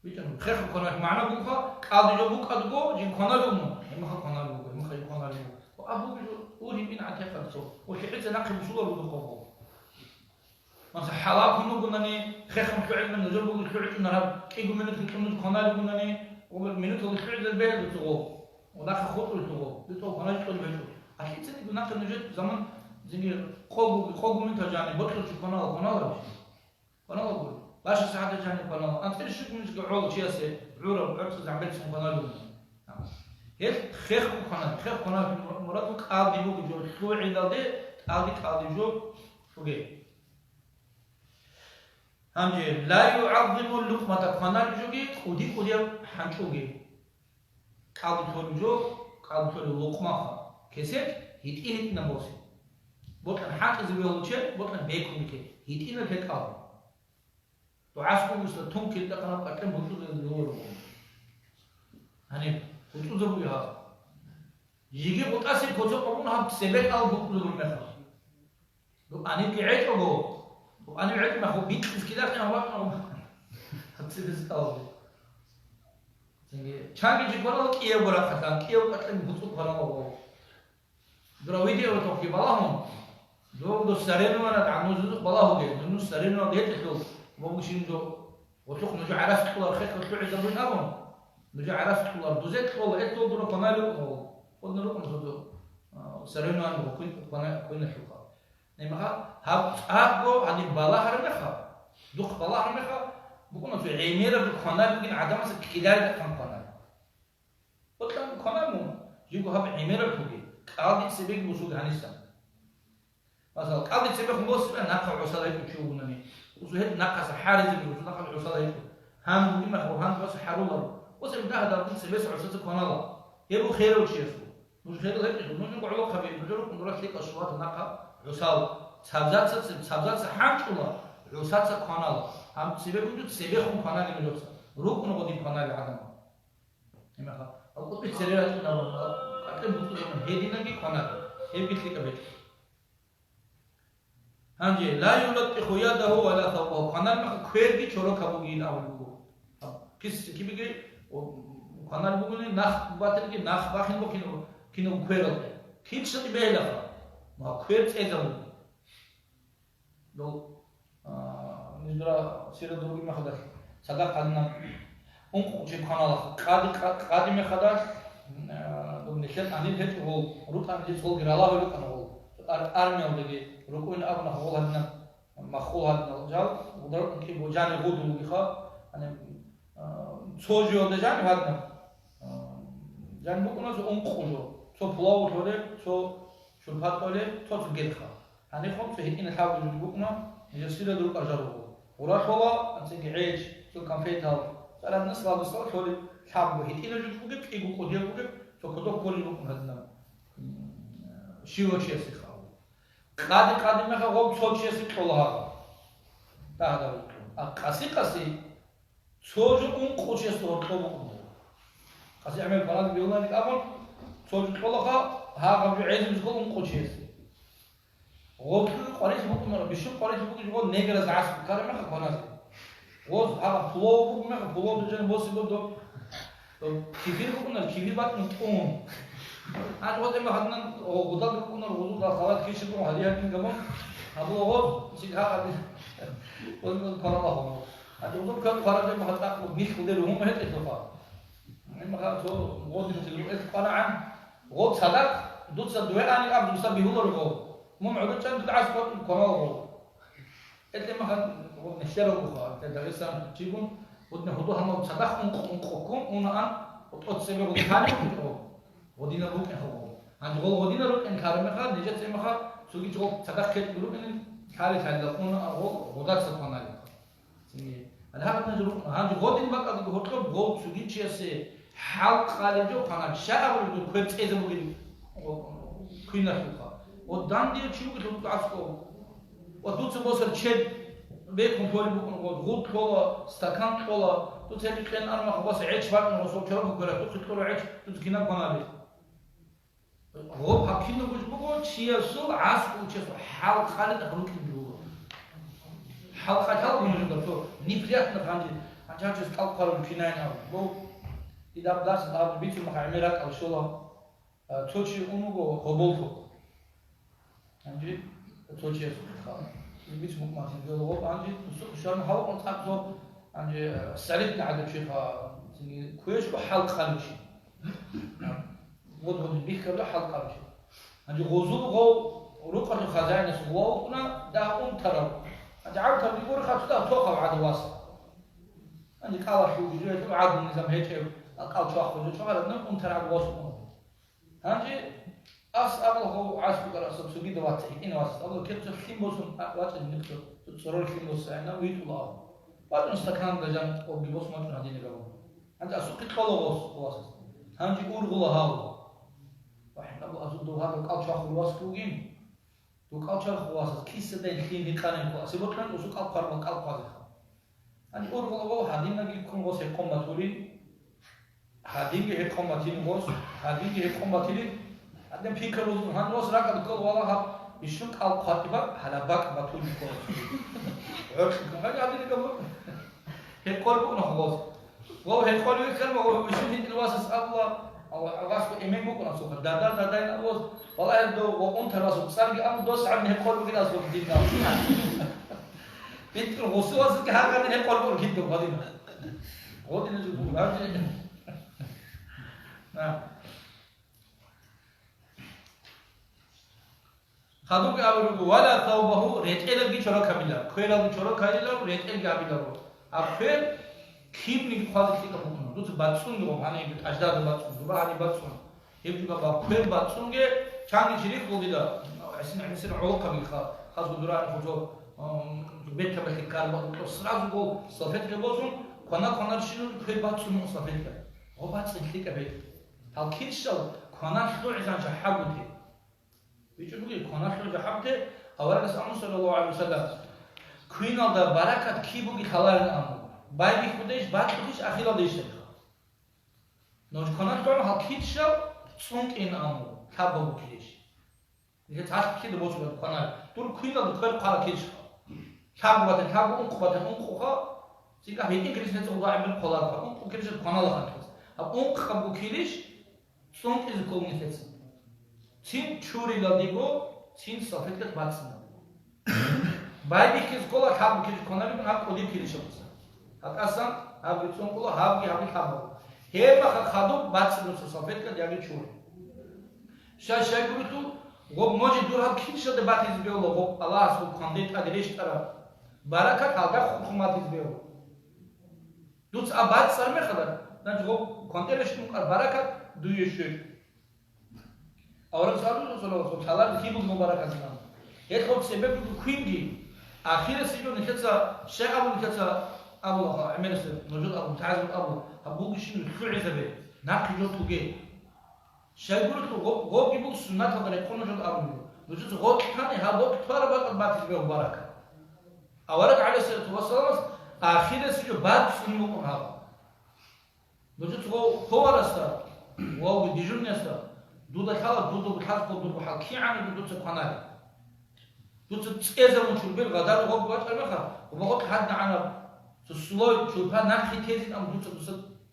БичӀчӀуларо, хехго кваналъ магӀна бугоха, кӀалди жо букӀадго, жин кваналев мун, гьимаха кваналев вуго, гьимаха жин кваналев вуго. Ва абу жо, у гьимин гӀатехъаб цо, у лъигӀица нахъе бусулар вуго къого. Маса, хӀалакун вугунани, хехун лъугӀилан нужер бугел лъугӀичӀунараб, кӀиго минут гьитӀун нуж кваналевгунани, ва минуталда лъугӀизар бегьа дуца гъо, ва нахъа хутӀулъугъо, дуца кваналчӀо гьечӀо. Алъицаниго нахъа нужер заман зиги къого, къого минута жани, бокьулчи кванала, кваналарищ? Кваналаго. Баша сагӀатда жани кванала. АнцӀила щуго минуталда гӀола чиясе гӀураб, гӀорцӀи замбецун кваналевгуна. Гьел хехго кванал, хехго кваналъул мурадул кӀалди буго жо лъугӀилалде, кӀалди, кӀалди жо лъуге. Гьанже, ла югӀаззиму лукъмата, кваналев жоги, кӀуди-кӀудияб хӀанчӀуги. КӀалдулъулев жо, кӀалдулъулев лукъмаха, кесек гьитӀи-гьитӀинаб босе. Бокьун хӀанкӀизе бегьулев чи, бокьун бекун бихье, гьитӀинаб гьекъал. ДугӀа гьабуса тункил тӀакъанаб къакъин бутӀрузаб лугьуруго. Гьаниб бутӀрузабуй гьаб. Жеги гъутӀасе ккоцо къабун гьаб цебе кӀал букӀулеб мехалъ. Доб анибги гӀечӀого, доб аниб гӀечӀо мехалъ бикьиз кидахъе гьаб бакӀ гьаб цебе кӀал. Цинги чанги чи кванала кӀиявго рахъалъан, кӀияв къакъин буцӀу кванала гъо. Дура видео тохги балагьун, дов дос соревнованиялда гӀанузузухъ балагьуге, нуж соревнованиялда гьечӀелъул, ва бушин дов. Гъуллухъ нуж гӀарац кьолар хехго лъугӀизабун абун, нуж гӀарац кьолар дузе кьола, гьелъул дура кваналев вукӀун, кванал рукӀун цо, а, соревнование кваналъулха. Гьебмехалъ гьаб цӀакъго гьадин балагьараб мехалъ, духъ балагьараб мехалъ, букӀуна цо гӀемераб кваналев вугин гӀадамаца ккеларидахъан кваналев. Бокьун кванаб мун, жиго гьаб гӀемераб бугеб, кӀалдица цебеги бусулги гьаниса. Масала, кӀалдица цебехун босиба нахъа гӀусал гьечӀо чи вугунани, усу гьеб нахъаса хӀаризеги усу нахъа гӀусал гьечӀо. Гьан бугеб мехалъ гьан бос хӀаруларо. Босеб дагьадалги цебес гӀусаца кванала. Гьеб бу херав чиясул. Нуж херал гьечӀелъул, нуж гӀолохъаби, нужер рукъун дура лъикӀал шугьата нахъа гӀусал. Цабзаца цеб, цабзаца хӀанчӀула, гӀусаца кванала. Гьаб цебе бугеб цебехун кванани нужеца. РукӀун гъодин кванали гӀадамал. Гьебмехалъ, алкъутӀи цере рачӀунабун, къакъи буцӀцӀунабун гьединаги кванар, гьебги лъикӀаб гьечӀо. Гьанже, ла юлаттиху ядагьу ва ла савбагьу, кванар мехалъ кверги чорок гьабугейин абулеб буго. Кис-, кибеги, о, кванар бугони, нах батилги, нах бахинго кинаб, кинаб квералде. Кин щакъи бегьилаха, ва квер цӀезабуго. Дол, а, нижера сира дуруги мехалдалъ, цадахъ гьанна ункъ чи кваналаха. Къади, къа-, къади мехалдалъ, а, дол нилъер анил гьечӀо гъол, рутӀа нилъ цолги ралагьулев вукӀана гъол. Ар-, армиялдаги рукӀуна абуна гъол гьадинаб, маххул гьадинал жал, гъударукъун кӀиго жани гъудулгиха, гьаниб, а, цо жиялда жани гьадинаб, а, жани букӀуна цо ункъ жо, цо пулаву лъолеб, цо шурпа кьолеб, цо цо гелха. Гьанихъун цо гьитӀина лъабго жо букӀуна, нижер сирал рукӀа жал руго. Гъура лъола, анцӀги гӀеч, цо конфетал, цо раднас ладусал лъолеб лъабго гьитӀина жо бугеб, кӀиго кӀудияб бугеб, цо кодоб кколел букӀун гьадинаб, м, щивав чиясеха. Къади-къади мехалъ гъоб цо чиясе кьола гьаб. Дагьадав кьун. А къаси-къаси Цо жо ункъо чиясда гьоркьоб букӀун буго. Къаси гӀемер балагьун бегьуланик абун, цо жо кьолаха, гьагъаб жо гӀезабизе ккола ункъо чиясе. Гъоркье къварилъи букӀунара, бищун къварилъи букӀунчӀого неграз гӀаскӀу ккараб мехалъ кваназе. Гъоз гьагъаб пулав бугеб мехалъ, пулавда жан босиго доб, доб кефир букӀунар, кефир бакӀун тӀун. Гьанже гъоз гьеб гьадинан гъо-, гъудалги букӀунар, гъузуда халат кичи букӀун, гьадин-гьадин габун, гьабула гъоз, цӀикӀ гьагъаби, гъоз, гъоз кваналаха гъоз. Гьанже гъозул квер хъвараб мехалъ тӀакъ михьулел ругьун гьечӀелъулха. Гьеб мехалъ цо гъодинлъи рукӀелъ кӀвана гӀан, гъо цадахъ, дуца дугӀаани аб дуса бигьуларо гъо. Мун гӀодочӀан дуда гӀаскӀ кванал гъо. Гьеб мехалъ гъо нилъер ругоха, гьеб Дагъистан чигун, гъодин гьудул гьанав цадахъ ункъ-ункъ ккун унаан, тӀоцебе гъодин лъалеб букӀин гъо. Гъодинаб букӀин гъо. Гьанже гъол гъодинаб рукӀин лъараб мехалъ, нижеца гьеб мехалъ цоги жо цадахъ ккечӀого рукӀин лъалел лъалила унаан гъо гъодаса кванали. Цинги. Гьанже гьаб ниж рукъ-, гьанже гъодин бакӀалдаги гьоркьоб гъов цоги чиясе хӀал къалеб жо кванаб, щай абулеб дур квер цӀезе бугеб квиналъулха. Ва дандие чи вугелъул гӀаскӀо. Ва дуца босар чед бекун лъолеб букӀун гъод, гъуд лъола, стакан кьола, дуца гьеб кьен армахъ баса гӀеч бакӀун гъосул чорохъ кверах, духъе кьола гӀеч, дуца кинаб кванабе? Гъоб гьаб кинабго буго, чиясул гӀаскӀ учесул хӀал къалин рукӀин буго. ХӀал къалъал гьунжуда цо неприятно гьанже, гьанже гьав чияс кӀал хъвараб кинайин абун. Бо, идаб дарс абун бицун махъ гӀемер ракӀал щола, а, цо чи ун вуго гъоболлъухъ. Гьанже цо чияс хал. Бицун махъ гьанже гъоб, гьанже цо щвараб гьав цӀакъ цо, гьанже, а, салитни гӀадаб чи ха, цинги квешго хӀал къалучи. Гъод-гъодин бихьараб хӀал къабулчи. Гьанже гъозул гъов рукъалъул хазаинас гъував вукӀуна, дагь унтарав. Гьанже гӀавтар бигур хатуда тохав гӀадав вас. Гьанже кӀалалъув жо гьелъул гӀадлу низам гьечӀев, кӀал чвахулев чвагӀараб унтарав вас вукӀуна. Гьанже ас абула гъов гӀаскӀукарасул цогида вац, гьитӀина вас. Абула кецо лъим босун вачӀин нихъ цо цӀорор лъим босайна витӀула абу. ВачӀун стаканда жан къоги босун вачӀун гьадинаб абу. Гьанже асухъе кьола гъос, гъосас. Гьанже ургъула гьав. ВахӀин абу, азу дов гьадав кӀал чвахулев васги вугин? Дов кӀал чвахулев васас кисадай лъим гьикъанин ккола. Асеб бокьан усу кӀал хъварбал кӀал хъвазеха. Гьанже ургъула гъов гьадинаги ккун гъос гьекъон батулин. Гьадинги гьекъон батилин гъос, гьадинги гьекъон батилин. Гьадин пикру бузун, гьанже гъос ракӀалде ккола вала гьаб, бищун кӀал хъватӀиба, гьалаб бакӀ батулин ккола. ГӀоркьи ккун гьанже гьадинги гьабун. Гьекъолеб букӀуна гъос. Гъов гьекъолев вихьарма, гъов бищун гьитӀил васас абула, ва, васго эмен букӀуна цо, дада, дадайин абула, валагьи, дов гъо унтарасул цӀарги абу, дос гӀадин гьекъолеб бугин асухъ дин абу. БитӀун гъусу васасги гьаргъадин гьекъолеб бугин гьитӀун гъадин. Гъодинаб жо буго, гьанже. На. Хадубги абулеб буго, «Вала саубагьу», ретӀелалги чорок гьабила, квералги чорок гьабила, ретӀелги гьабиларо. А квер лъимниги хъвазе лъикӀаб букӀуна. Дуца бацӀцӀунги гъоб, гьаниб тӀаждада бацӀцӀун, дуба гьаниб бацӀцӀун. Гьеб жуга ба квер бацӀцӀунги, чанги чи рихьулдила, гӀисин-гӀисин гӀолохъабиха, хазго дура хъуцо, м, бетабалъе ккараб бакӀ, сразу гъоб салфетка босун, квана-кванарщинал квер бацӀцӀун салфетка. Гъоб бацӀцӀи лъикӀаб гьечӀо. Гьал килщал кваналъ лъугӀизан жахӀагути. ВичӀо бугеб, кваналъул жахӀабте аварагас амру, саллаллагьу гӀалайгьи ва саллам, квиналда баракат киб буги лъаларин амру. Байбихьудейищ, бакьулъищ, ахиралдейищ абиха. Нуж кваналъул гьал килщал цӀункӀин амру, лъабго букилищ. Нилъер цалъ кида бочӀулеб кванал, дур квиналда квер хъвара килщха. Лъабго батан, лъабго, ункъ батан, ункъуха, цӀикӀа гьитӀин килищ нецӀ гъудагӀи мер хъваларха, ункъ килищ кваналаха нилъеца. Гьаб ункъаб букилищ, цӀункӀизе ккол нилъеца. Цин чурилалдего, цин салфеткат бацӀцӀиналдего. Байбихьизе ккола лъабго килищ кваналеб, гьаб кӀудиб килищ абуса. ГьатӀасан гьабги цӀункӀула, гьабги, гьабги лъабго. Гьебмаха хадуб бацӀцӀиналъул салфеткат яги чури. Щай-щай гурелъул, гъоб моги дур гьаб килищалде батизе бегьула, гъоб Аллагьас гъоб кванде тӀаде рещтӀараб баракат гьалда хурхун батизе бегьула. Дуца а бацӀцӀар мехалда, значит, гъоб кванде рещтӀун ккар баракат дуе щвел. Аварагас абуна, саллаллагьу гӀалайгьи ва саллам, лъалареб киб бугеб баракат гьеб. Гьелъул цебе буго квинги, ахирасеб жо нилъеца щай абун, нилъеца абула, гӀемерисеб, нужер абун, тагӀзиб абун, гьаб бугищин лъугӀизабе, нахъе жо туге. Щайгурелъул гъо-, гъобги буго суннаталда рекъон нужер абун буго. Нужеца гъоркь тани, гьаб гъоркь твараб бакӀалда батизе бегьула баракат. Авараг, гӀалайгьиссалату вассаламас, ахирасеб жо бацӀцӀун букӀун гьаб. Нужеца гъов ховарасда, вавги дежурныйасда, дуда лъала, дуда лъаз ккол дурго хӀал кигӀан буго дуца кваналеб. Дуца цӀезабун чурбел гъадар гъоб бачӀар меха, гъобагъоркь гьадинаб цо слой чурпа нахъе тезе тӀам дуца, дуца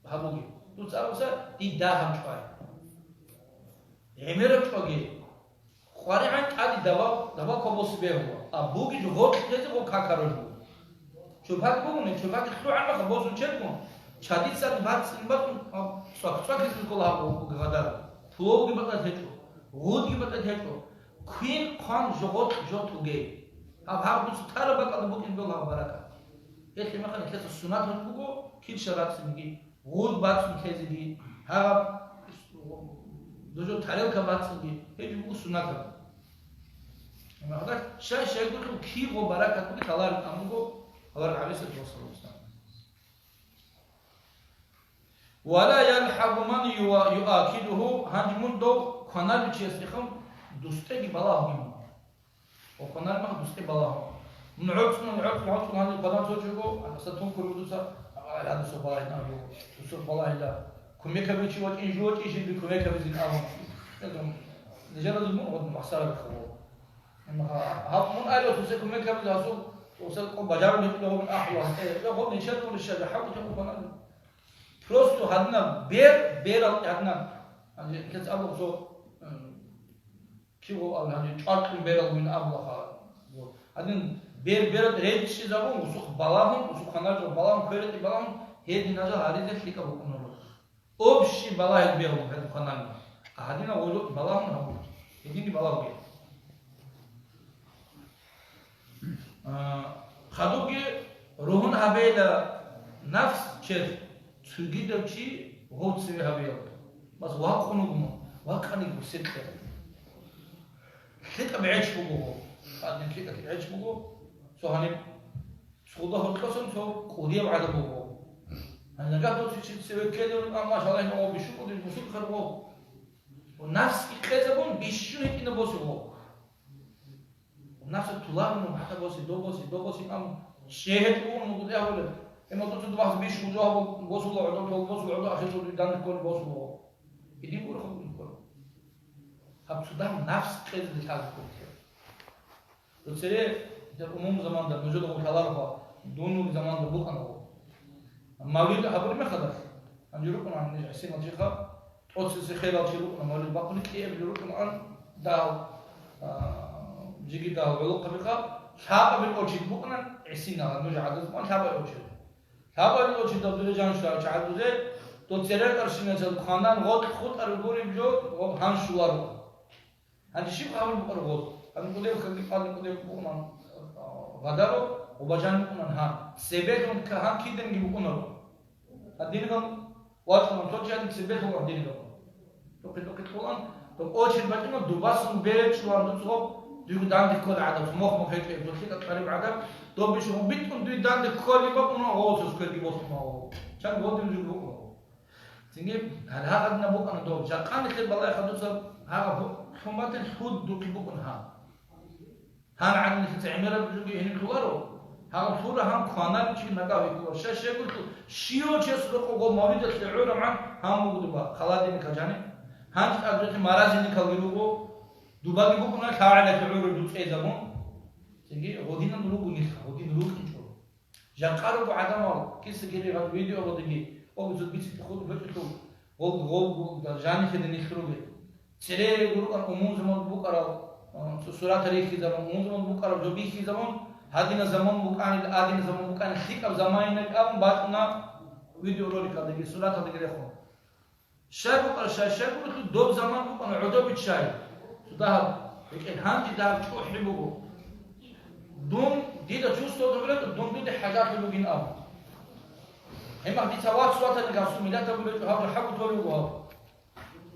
гьабуге. Дуца абуса, дие дагь гьаб чӀвай. ГӀемераб чӀваге. КъваригӀан тӀаде дава, дава квабосе бегьула. А бугищ гъоркь тезе гъо какараб жо. Чопаги бугони, чопаги лъугӀамаха босун чергун, чадицаги бацӀцӀин бацӀун, цӀвак-цӀвакизе ккола гьаб буго гъадар. Пловги батӀад гьечӀо, гъудги батӀад гьечӀо. Квин хъван жо гъоркь жо тугей. Гьаб гьаб дуца тараб бакӀалда букӀин дола гьаб баракат. Гьелъ мехалъ гьелъаса сунат гьаб буго, килща рацӀцӀинги, гъуд бацӀцӀун лъезеги, гьаб дужо тарелка бацӀцӀинги, гьеб жо буго сунат гьаб. Гьеб мехалъ щай-щайгурелъул кибго баракат бугеб лъалареб тӀамуго авараг гӀалайгьиссалату вассалам. «Ва ла ялхӀагу ман юа-, юакилуху», гьанже мун дов кваналев чиясдехун дустӀеги балагьун. Ва кваналев мах дустӀе балагьун. Мун гӀорцӀун, гӀорцӀун, гӀорцӀун гьанив къвадан цо чӀого, гьадаса тун ккурав дуца, а, гьадаса балагьин абу, дуца балагьила. Кумек гьабичи вачӀин жо вачӀин жинди кумек гьабизин абун. Нижеразул мун гъодин махсараб хабар. Гьаб мун айросусе кумек гьабизе гьасул, усе кӀо бажарулев гьечӀо гьабун ахӀулас. Э, гьаб нечер гьабулищ жа, хӀакъу текъу кванан. Просто гьадинаб бер, берал гьадинаб. Гьанже кец абу цо, м, кигъо ал гьанже чӀваркьун берал вин абулаха. Гьадин бер, берал речӀчӀизабун, усухъ балагьун, усухъ ханажал балагьун, кверетӀи балагьун, гьедин гьажал гьаризе лъикӀаб букӀунаро. Общий балагьи бегьун гьадин кваналин. А гьадинав гъоло балагьун гьабун. Гьединги балагьуге. А, хадубги ругьун гьабейла нафс чед цогидав чи гъов цеве гьабейла. Бас вакъун вугун, вакъани гусетлъе. ЛъикӀаб гӀеч буго гъов. Гьадин лъикӀаб гӀеч буго. Цо гьаниб Цо дагьаб гьоркьосан цо кӀудияв гӀадаб буго. Гьанагагь доци чи цеве ккелев, амма шалай гьав бищун кӀудияб бусурб хъаргъо. Ва нафсги къезабун бищун гьитӀина босиго. Нафса туларун гьатӀа боси, доб боси, доб боси, ам чегьетӀун мугъ дягьулеб. Эма доци дубахъ бищун жо гьаб босула гӀодо, тол босула гӀодо, ахир жо дуй данде кколеб босула. Идин гуро хабун ккола. Гьаб цо дагьаб нафс къезабун лъазе ккола. Цере, итар умум заманда, нужеда гъоб лъаларха, дун вугеб заманда букӀана гъо. Мавлид гьабураб мехалда, гьанже рукӀунаан ниж гӀисинал чиха, тӀоцезе херал чи рукӀуна, мавлид бахъуни кӀиабилеб рукӀунаан дагьал, а, жиги дагьал гӀолохъабиха, лъабабилеб очередь букӀана гӀисинал, нуж гӀадаз букӀана лъабабилеб очередь. Лъабабилеб очередь доб дуре жанщина чагӀазузе, доб церекъарщиначал хъванан гъоркь хутӀараб гуреб жо, гъоб гьанщуларо. Гьанже щиб гьабун букӀараб гъоз? Гьанже кӀудеб хьанги къадни кӀудеб букӀунан, а, гъадаро, ва бажан букӀунан гьан. Цебелъун ка-, гьан киданги букӀунаро. Гьадинаб вачӀунан, цо чи гьадин цебелъун гьадинаб. Тохъе-тохъе кьолан, доб очередь бачӀунан, дубасун беречӀулан дуцӀгъоб, дуйго данде ккола гӀадаб, мох-мох гьечӀеб, дулъи тӀатӀариб гӀадаб, доб бищун битӀун дуй данде кколеб бакӀунан, гъолъос кверги босун гьав. Чан гъодин жугьу. Цинги гьал гьагъадинаб букӀана доб. Жакъа нилъер балагьиха дуца гьагъаб бу-, лъун батин, лъудухъе букӀун гьаб. Гьан гӀадин нилъеца гӀемераб жуги гьениб лъуларо. Гьагъаб лъура гьан кванаб чи нагагь вихьулар. Щай-щайгурелъул щивав чияс рокъого мавлидалъе гӀураман гьан буго дуба, холодильникал жаниб. Гьанже тӀад жо маразильникалги руго. Дубаги букӀуна лъагӀалалъе гӀураб дуцӀейзабун. Цинги гъодинан руго нилъ, гъодин рукӀинчӀо. Жакъа руго гӀадамал, киса-кири гьаб видеоялдаги, обуцал бицин хутӀ бечӀелъул, гъол-, гъол-, гъол-, жанихъе нилъ ругел. Цере гурукъан умумзаман букӀарал, а, су-, сурат рихьизабун, умумзаман букӀараб жо бихьизабун, гьадина заман букӀанил, адина заман букӀанил, лъикӀаб заманинаб абун бачӀуна видеороликалдаги, сураталдаги рехун. Щай букӀара, щай, щай гурелъул доб заман букӀана гӀодобиччай. Цо дагьаб, рекӀел гьанже дагьаб чӀухӀи буго. Дун дида чувствовал гьабураб, дун дуде хӀажатлъун бугин абун. Гьебмах дица вац ватани гасул миллатаб бугеб гьаб жо хӀакъу толев вуго гьав.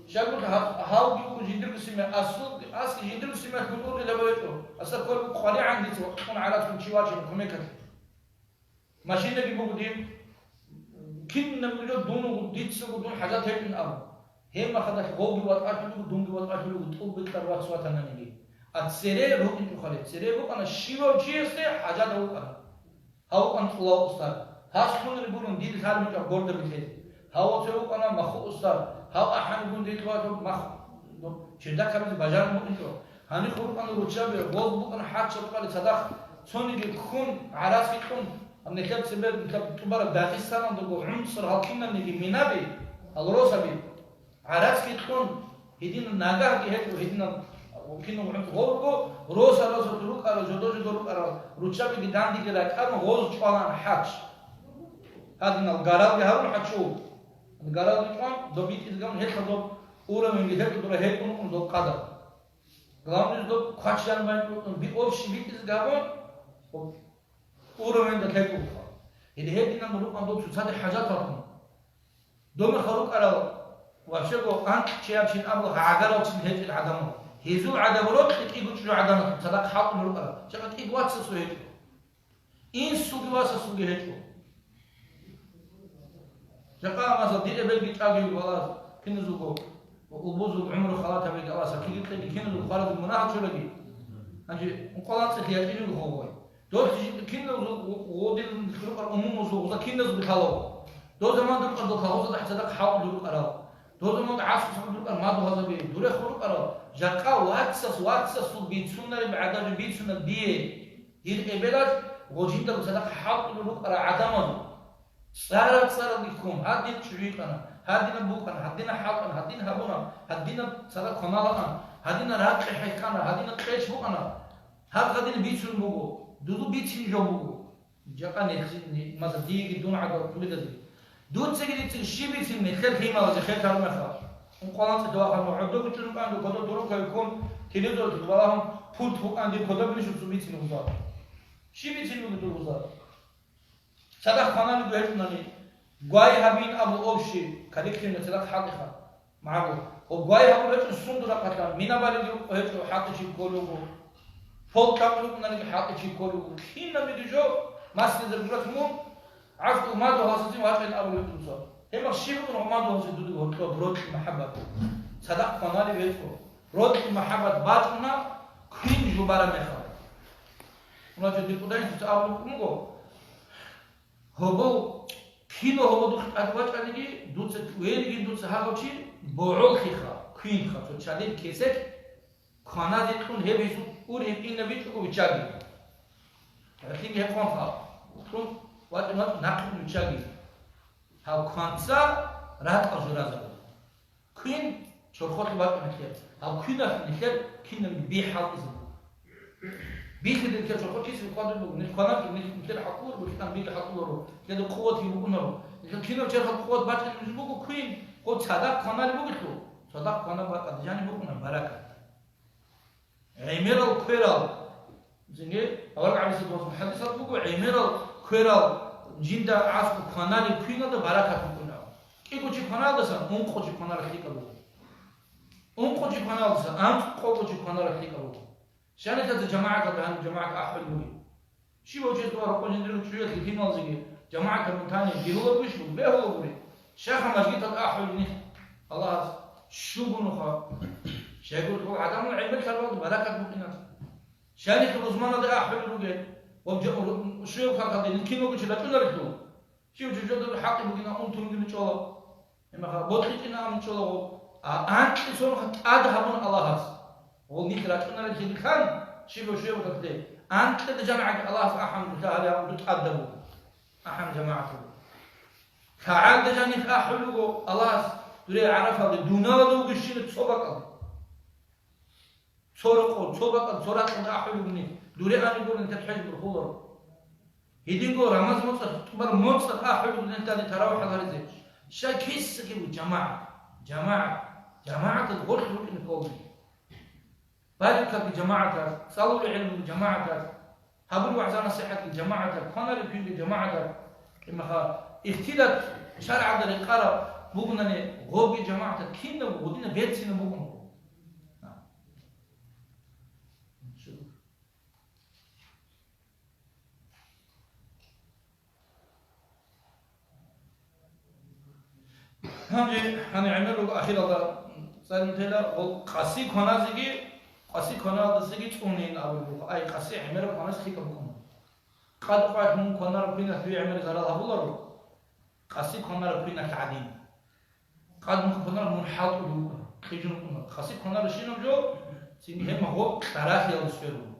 Щай гурелъул гьав-, гьавги вуго жиндирго семья, аслу-, аски жиндирго семья хутӀулги лебаречӀо. Асда кколеб къваригӀан дица вакьун гӀарацун чи вачӀина кумекалъе. Машинаги буго дир, кинабго жо дун вуго, дицаго дун хӀажат гьечӀин абун. Гьеб махадалъ гъовги ватӀалъулего, дунги ватӀалъулего, тӀуб бикьар вац ватананиги. А цере рукӀинчӀухъали, цере букӀана щивав чиясде хӀажат гьав вукӀана. Гьав вукӀана цӀулав устар. Гьас лъунри гурун дир лъалмичӀвар гордаби лъезе. Гьав цо вукӀана маху устар. Гьав ахӀанигун дир лъугьалъур мах-, ну, чердак гьабизе бажарун букӀинчӀо. Гьанихъ рукӀана руччаби, гъоз букӀана хӀаччаб къали цадахъ цониги ккун, гӀарац кьун, гьаб нилъер цебе, нилъер тӀубараб Дагъистаналдаго гӀумцӀар гьал кинабниги минаби, гьал росаби, гӀарац кьун, гьедин нагагьги гьечӀо, гьединал кинаб гӀумцӀ гъов руго, Росарасул рукӀарал, жодо-жодо рукӀарал, руччабиги дандеги ракӀарун гъоз чӀвалаан хӀач. Гьадинал гаралги гьарун хӀачу. Гаралги чӀван, доб битӀизегун гьелъа доб уровенги гьекӀун дура гьекӀун доб къадар. Главное, доб квачан бан, би общий битӀизегун, уровеньда лъекӀулха. Гьеле гьединан рукъан доб цоцаде хӀажаталхун. Доб мехалъ рукӀарал, вообще-го, анкьчияв чин абула гӀагарал чин гьечӀел гӀадамал. Гьезул гӀадаб рокьи кӀиго чӀужу гӀадамал цадахъ хӀалтӀун рукӀарал. Жакъа кӀиго вацасул гьечӀо. Инсулги васасулги гьечӀо. Жакъа, масала, дир эбелги чӀаги вуго, Аллагьас киназулго, улбузул гӀумру халатабиги, Аллагьас киги кьеги киназул хваразул мунагьал чураги. Гьанже ункъоялда анцӀила ячӀинего гъой. Дос жинда киназул гъодин рукъар умумузул гъоза киназул лъалав. Доза ман рукъар дол хагъуза дагьцадахъ хӀалтӀулел рукӀарал. Доза ман гӀасу сабаб рукӀар мадугьазаби, дурех рукӀарал. Жакъа вацас, вацасул бицунареб гӀадаб бицунеб дие. Дир эбелалъ гъожинда цадахъ хӀалтӀулел рукӀарал гӀадамазул цӀарал-цӀаралги ккун, гьадин чӀужу йикъана, гьадинаб букӀана, гьадинаб хӀалтӀана, гьадин гьабуна, гьадинаб цадахъ кваналаан, гьадинаб ракъи хӀехьана, гьадинаб къеч букӀана. Гьаб гьадин бицун буго, дузу бицин жо буго. Жакъа нехлъи, маса диеги дун гӀадал хъулидазе. Дуцаги дица щиб бицин нехлъер лъималазе хер тармаха. Ункъоялда анцӀила вахъана, гӀодобе чӀун букӀанго, кодоб дурухъ ккун, телевизоралъ балагьун, пульт букӀан дир кодоб бищун цо бицин гъуза. Щиб бицин буго дур гъуза? Цадахъ кваналеб гьечӀунани, гвай гьабин абу общий, коллективно цадахъ хӀалтӀиха. Магьу, гьеб гвай гьабулеб гьечӀо сундул рахъалъан, мина балеб рукъ гьечӀо, хӀалтӀичи кколего. Пол кьабулеб букӀунаниги хӀалтӀичи кколего. Кинабиги жо, маслизер гурат мун, гӀафу, мадугьалсизин вачӀайин абулеб дуца. Гьебмехалъ щиб букӀун гьеб мадугьалсизе дуде гьоркьоб рокьи махӀаббат? Цадахъ кваналеб гьечӀо. Рокьи махӀаббат бачӀуна, квин жубараб мехалъ. Муна жо дир кӀудайин дуца абулеб букӀун буго. Гьобол, кинав гьободухъ тӀад вачӀаниги, дуца, вейилгин дуца гьагъав чи, богӀолъиха, квинха, цо чадил кесек кваназе кьун гьеб гьесул ургьиб инабичӀого виччаги. Гьелъинги гьекъонха, кьун вачӀун-вачӀун нахъе виччаги. Гьав кванца ратӀал журазарун. Квин чорхолъ бачӀун нилъер. Гьаб квиналъ нилъер кинаб бихӀ хӀалтӀизе буго. Бихьидал нилъер чорхолъ киса хьвадулеб буго. Нилъ кваналъ нилъ, нилъер хӀалтӀуларо, нилъ кван бихьи хӀалтӀуларо. Нилъеда къуват бугонаро. Нилъер кинаб черхалъ къуват бачӀунеб буго квин. Гьеб цадахъ кваналеб бугелъул, цадахъ кванаб бакӀалда жаниб букӀуна баракат. ГӀемерал кверал. Зинги, авараг гӀалайгьиссалату вассалам хӀадисалда буго, гӀемерал кверал жинда аскӀоб кваналеб квиналда баракат букӀуна. КӀиго чи кваналдасан ункъо чи кваналеб лъикӀаб буго. Ункъо чи кваналдасан анцӀкъого чи кваналеб лъикӀаб буго. Щай нилъеца жамагӀаталда гьаниб жамагӀат ахӀулеб бугеб? Щибав чиясда ва рокъов жиндирго чӀужуялъе лъималазеги жамагӀаталда тани бегьулеб бугищ, бегьулеб бугеб. Щайха мажгиталда ахӀулеб нилъ Аллагьас щугунуха. Щайгурелъул гӀадамал гӀемер лъалалда баракат букӀиналъ. Щай нилъ рузманалда ахӀулел ругел, ва жа-, ру-, щуяб хъалхъалде нилъ киналго чи рачӀунарелъул? Щив жужада хӀакъи бугина, унтун бугина чӀола. Гьебмехалъ бокьичӀина абун чӀолаго, а анкьи цонаха тӀад гьабун Аллагьас. Гьел нилъ рачӀунарелъе рилъан, щибав щуяб хъалхъалде, анкьида жанагӀги Аллагьас ахӀун, дуца гьале гьабун, дуда тӀадаб буго. АхӀан, жамагӀатал. ЛъагӀалда жанив ахӀулего Аллагьас дуре гӀарафалде, дуналда вугищина цо бакӀалде. Цо рокъов, цо бакӀалде, цо ракьалде ахӀулев вуни, дуре ани гурони тетхӀел бурхуларо. Гьединго рамаз моцӀалъ, тӀубар моцӀалъ ахӀулев вуни тани таравихӀ гьаризе. Щай кисаги ву жамагӀат, жамагӀат, жамагӀатал гъорлъ рукӀине кколги. Баликаги жамагӀатал, цӀалулел гӀелмуги жамагӀатал, гьабулеб вагӀза-насихӀатги жамагӀатал, кваналеб квинги жамагӀатал. Имаха, ихтилат шаргӀалда рекъараб бугунани, гъобги жамагӀатал кинаб гъудина берцинаб букӀун. Гьанже, гьанже гӀемер руго ахиралда цӀарин тела, гъол къаси кваназеги, къаси кваналдасаги цӀунейин абулеб буго. Ай, къаси гӀемераб кванас лъикӀаб букӀуна. Къад къват мун кванараб квиналъ дуе гӀемер зарал гьабуларо, къаси кванараб квиналъ гӀадин. Къад мун кванараб мун хӀалтӀулев вукӀуна, кьижун вукӀуна. Къаси кванараб щинаб жо, цин гьеб магъо кьарахиялда сверун.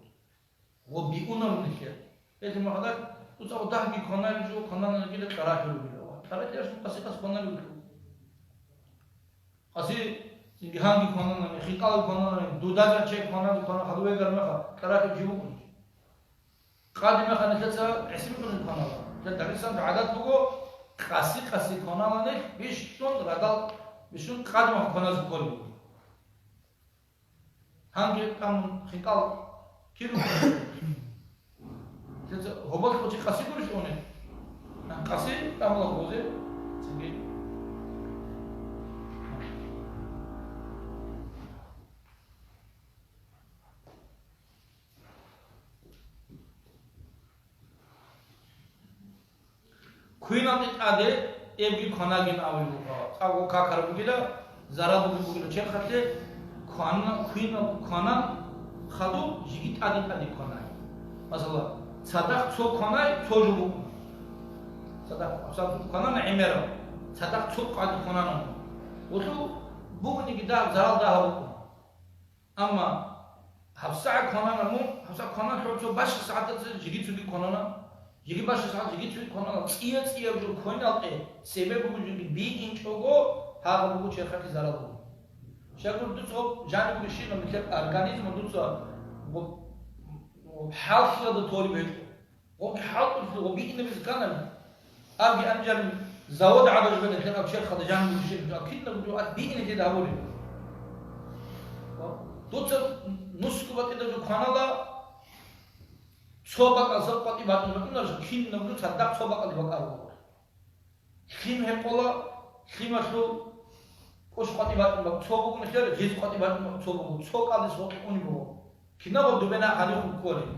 Ва биуна нилъер. Гьелъ магьадар, дуца дагьги кваналел жо, кваналел гила кьарахӀи ругила. Ва кьарахӀи яшун къаси-къаси кваналев вугев. Къаси Цинги гьанги квананани, хитӀалги квананани, дуда чӀей кваназе квана хадув вегар меха, кьарахъе жив вукӀунищ. Къаде меха нилъеца гӀисрукьунел кванала. Нилъер Дагъистаналда гӀадат буго, къаси-къаси кваналани, бищун радал, бищун къаде меха кваназе кколеб буго. Гьанги тӀамун хитӀал кир вукӀунищ? Гьоболлъухъ чи къаси гурищ унел? Къаси амала гъозе цинги. Квиналде тӀаде эбги кванагин абулеб буго. ЦӀакъго какараб бугила, зарал бугеб бугила черхалъе, квана-, квинал кванан хадуб жеги тӀаде-тӀаде кванай. Масала, цадахъ цо кванай, цо жо букӀуна. Цадахъ, цадахъ кванана гӀемераб, цадахъ цо къаде кванана. Гъулъу бугониги дагь, зарал дагьаб букӀуна. Амма гьабсагӀат кванана мун, гьабсагӀат кванан лъугӀа цо баща сагӀатаца жеги цоги кванана, жеги баща сагӀат жеги цоги кванана, цӀия-цӀияб жо квен-, алкӀе, цебе бугеб жоги биинчӀого, гьагъаб буго черхалъе зарал буго. Щайгур дуца гъоб жаниб бугебщинаб нилъер организмалъ дуца гъоб, гъоб хӀалхьиялда толеб гьечӀо. Гъоги хӀалтӀулъул гъо биинабизе кканани, абги анжарин завод гӀадаб жо бетӀер аб черхалда жаниб щиб жо, аб кинабго жо ат биине дида гьабури. Дуца нусго батӀида жо кванала, цо бакӀалса къватӀи батӀун батӀунарищ, кинабго жо цадахъ цо бакӀалде бакӀаруларо. Лъим гьекъола, лъималъул кӀущ къватӀи батӀун бакӀ цо бугун, хер гъиз къватӀи батӀун бакӀ цо бугун, цо кӀалдис гъоркь унеб буго. Кинабго дубе нахъ гьанихъун кколеб.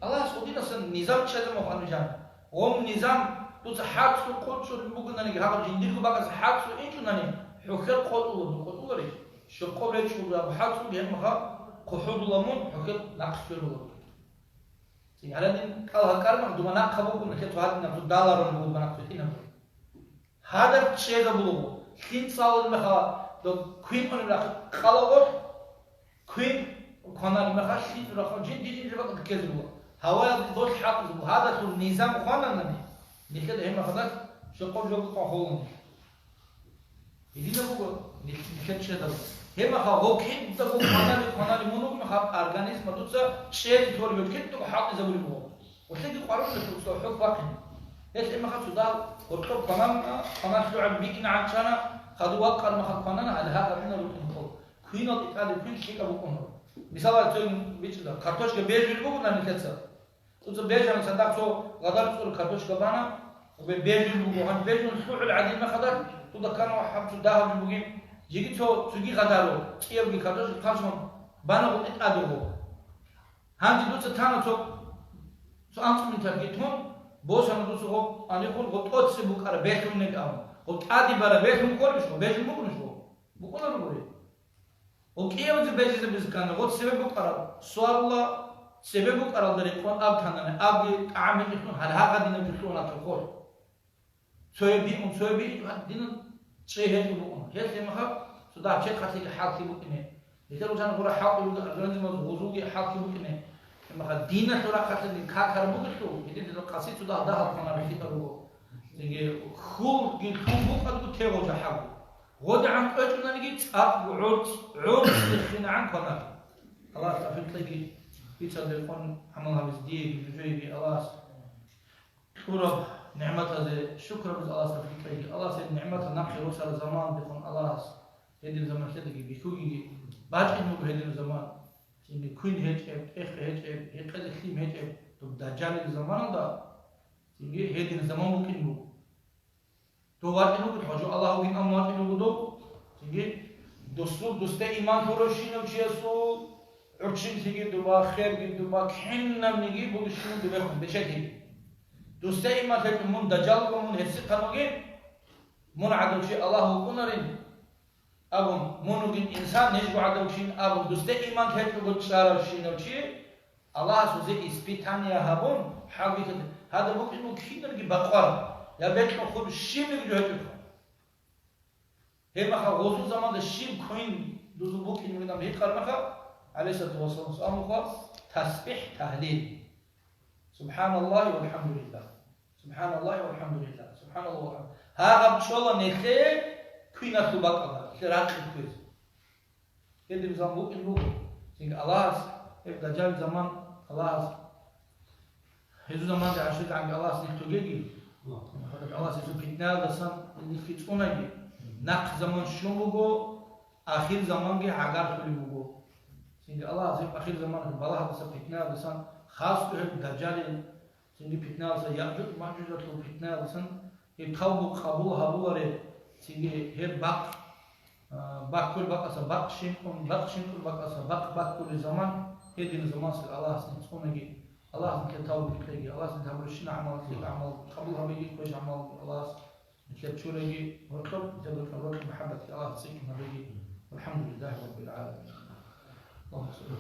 Аллагьас гъудинасан низам чӀезабун ханжан. Гъом низам дуца хӀацӀу къочӀун бугонаниги, гьаб жиндирго бакӀас хӀацӀу инчӀунани, хӀухьел къотӀула, къотӀуларищ? Щокъоб речӀчӀулаб хӀацӀу гьебмаха хъухӀудула мун, хӀухьел нахъ щвелула. Цин гьарадин кӀал гьакӀармах, дуба нахъа бугун, хецо гьадинаб цо даларун бугун, дуба нахъа цо тӀинаб. Гьадаб чӀезабулугъу, лъим цӀалулеб мехалъ, доб квин унеб рахъ къалагъулъ, квин кванареб мехалъ, лъим рахъун жин дидин жибакъ ккезабула. Гьаваялде долъ хӀакъизабу, гьадалъул низам хвананани, нилъеда гьеб мехалъ щокъоб жо букӀун холуни. Гьединаб буго нилъ-, нилъер чӀезаб. Гьебмаха гъов кӀидаго кванали, кванали мун вугеб мехалъ организма дуца чӀезе толеб кӀидаго хӀалтӀизабулеб буго. Гъолъеги къваригӀунеб буго хӀухь бахъине. Гьелъ гьебмаха цо дагь гьоркьоб кванана, кваналъ лъугӀаби бикӀина гӀанчӀана, хадув вакъараб мехалъ кванана, гьале гьаб гьабуна рукӀине ккола. Квинал тӀаде квин лъикӀаб букӀуна. Мисалалъе цойин бичӀчӀила, картошка бежулеб бугони нилъеца. ТӀуца бежана цадахъ цо гъадар цӀур картошка бана, бе-, бежун буго, гьанже бежун лъугӀул гӀадин мехалда, туда ккана ва хӀаб цо дагьаб жо бугин, жеги цо цоги гъадаро, цӀиябги картошка хъалчун бана гъутӀи тӀадуго. Гьанже дуца тана цо, цо анцӀ минуталги тун, босана дуца гъо-, анихъун гъо тӀоцеб букӀара бехун нек абун. Гъо тӀаде бара бехун кколебищ, гъо бежун бугунищ гъо? БукӀунаро гури. Гъо кӀиявзе бежизабиз ккани, гъо цебе букӀараб суалла, цебе букӀаралда рекъон аб танани, абги тӀагӀам гьечӀелъун гьале гьагъадинаб жо лъугьуна тухур. Цояб бигьун, цояб бигьун, динан чӀей гьечӀо букӀун. Гьелъ гьебмехалъ цо дагь черхалъеги хӀалхьи букӀине. Нилъер ружан гъура хӀалхьи буго, организмаз гъузулги хӀалхьи букӀине. Гьебмехалъ диналъул рахъалъаги какараб бугелъул, гьединлъидал къаси цо дагь дагьал кванараб лъикӀаб буго. Цинги хьулги лъун букӀадго тегъо жахӀалго. ГъодигӀан кьвечӀунаниги цӀакъ гӀорцӀ, гӀорцӀ рехинегӀан кванар. Аллагьас тавфикъ кьеги, бицан бекъон гӀамал гьабиз диеги, нужееги Аллагьас кьураб нигӀматазе шукрабиз Аллагьас тавфикъ кьеги. Аллагьас гьеб нигӀматал нахъе росараб заман бекъон Аллагьас гьедин заман лъедаги бихьугеги бачӀин буго гьедин заман. Цинги квин гьечӀеб, тӀехь гьечӀеб, гьекъезе лъим гьечӀеб, доб дажжалил заманалда цинги гьедин заман букӀин буго. Дов вачӀин вуго, гьанже Аллагь вугин абун вачӀин вуго дов. Цинги досул, дусде иман лъуравщинав чиясул гӀурччинлъиги дуба, херги дуба, кинабниги бугищин дубехун бечелъиги. Дусде иман лъечӀо мун дажжал вуго, мун гьерсихъан вугин, мун гӀадав чи Аллагь вукӀунарин абун, мун вугин инсан, нижго гӀадав чин абун, дусде иман лъечӀого чӀаравщинав чи, Аллагьас гьезие испытание гьабун, хӀалбихьи, гьадаб букӀин буго кинабги бакъвар, я бекьун хъуб щибниги жо гьечӀебха. Гьебмаха гъозул заманда щиб квен дузул букӀин бугин абун гьикъараб мехалъ, гӀалайгьиссалату вассалам, суал мухъа, тасбихӀ, тагьлил. СубхӀаналлагьи валхӀамдулиллагь. СубхӀаналлагьи валхӀамдулиллагь. СубхӀаналлагьи валхӀамдулиллагь. Гьагъаб чӀола нилъее квиналъул бакӀалда, нилъер ракъи кквезе. Гьедин заман букӀин буго. Цинги Аллагьас, гьеб дажжал заман Аллагьас, гьезул заманде гӀаширгӀанги Аллагьас нилъ тогеги, Аллагьас гьезул питнаялдасан нилъги цӀунаги, нахъ заман щун буго, ахир заманги гӀагарлъулеб буго. Цинги Аллагьас гьеб ахир заман балагьалдаса, питнаялдасан, хасго гьеб дажжалил Цинги питнаялдаса, Яъжуж-Маъжужалъул питнаялдасан гьеб тавбу къабул гьабулареб, цинги гьеб бакъ, а, баккулеб бакъаса бакъ щинкъун, бакъ щинкъун бакъаса бакъ баккулеб заман, гьедин заманасда Аллагьас нилъ цӀунаги, Аллагьас нилъер тавбу кьеги, Аллагьас нилъ гьабурабщинаб гӀамал, гьеб гӀамал къабул гьабеги, квеш гӀамал Аллагьас нилъер чуреги, гьоркьоб нилъер рокьоб, рокьоб мухӀаббатги Аллагьас цӀикӀкӀун гьабеги. ВалхӀамдулиллагьи раббил гӀаламин. Аллагьумма салли.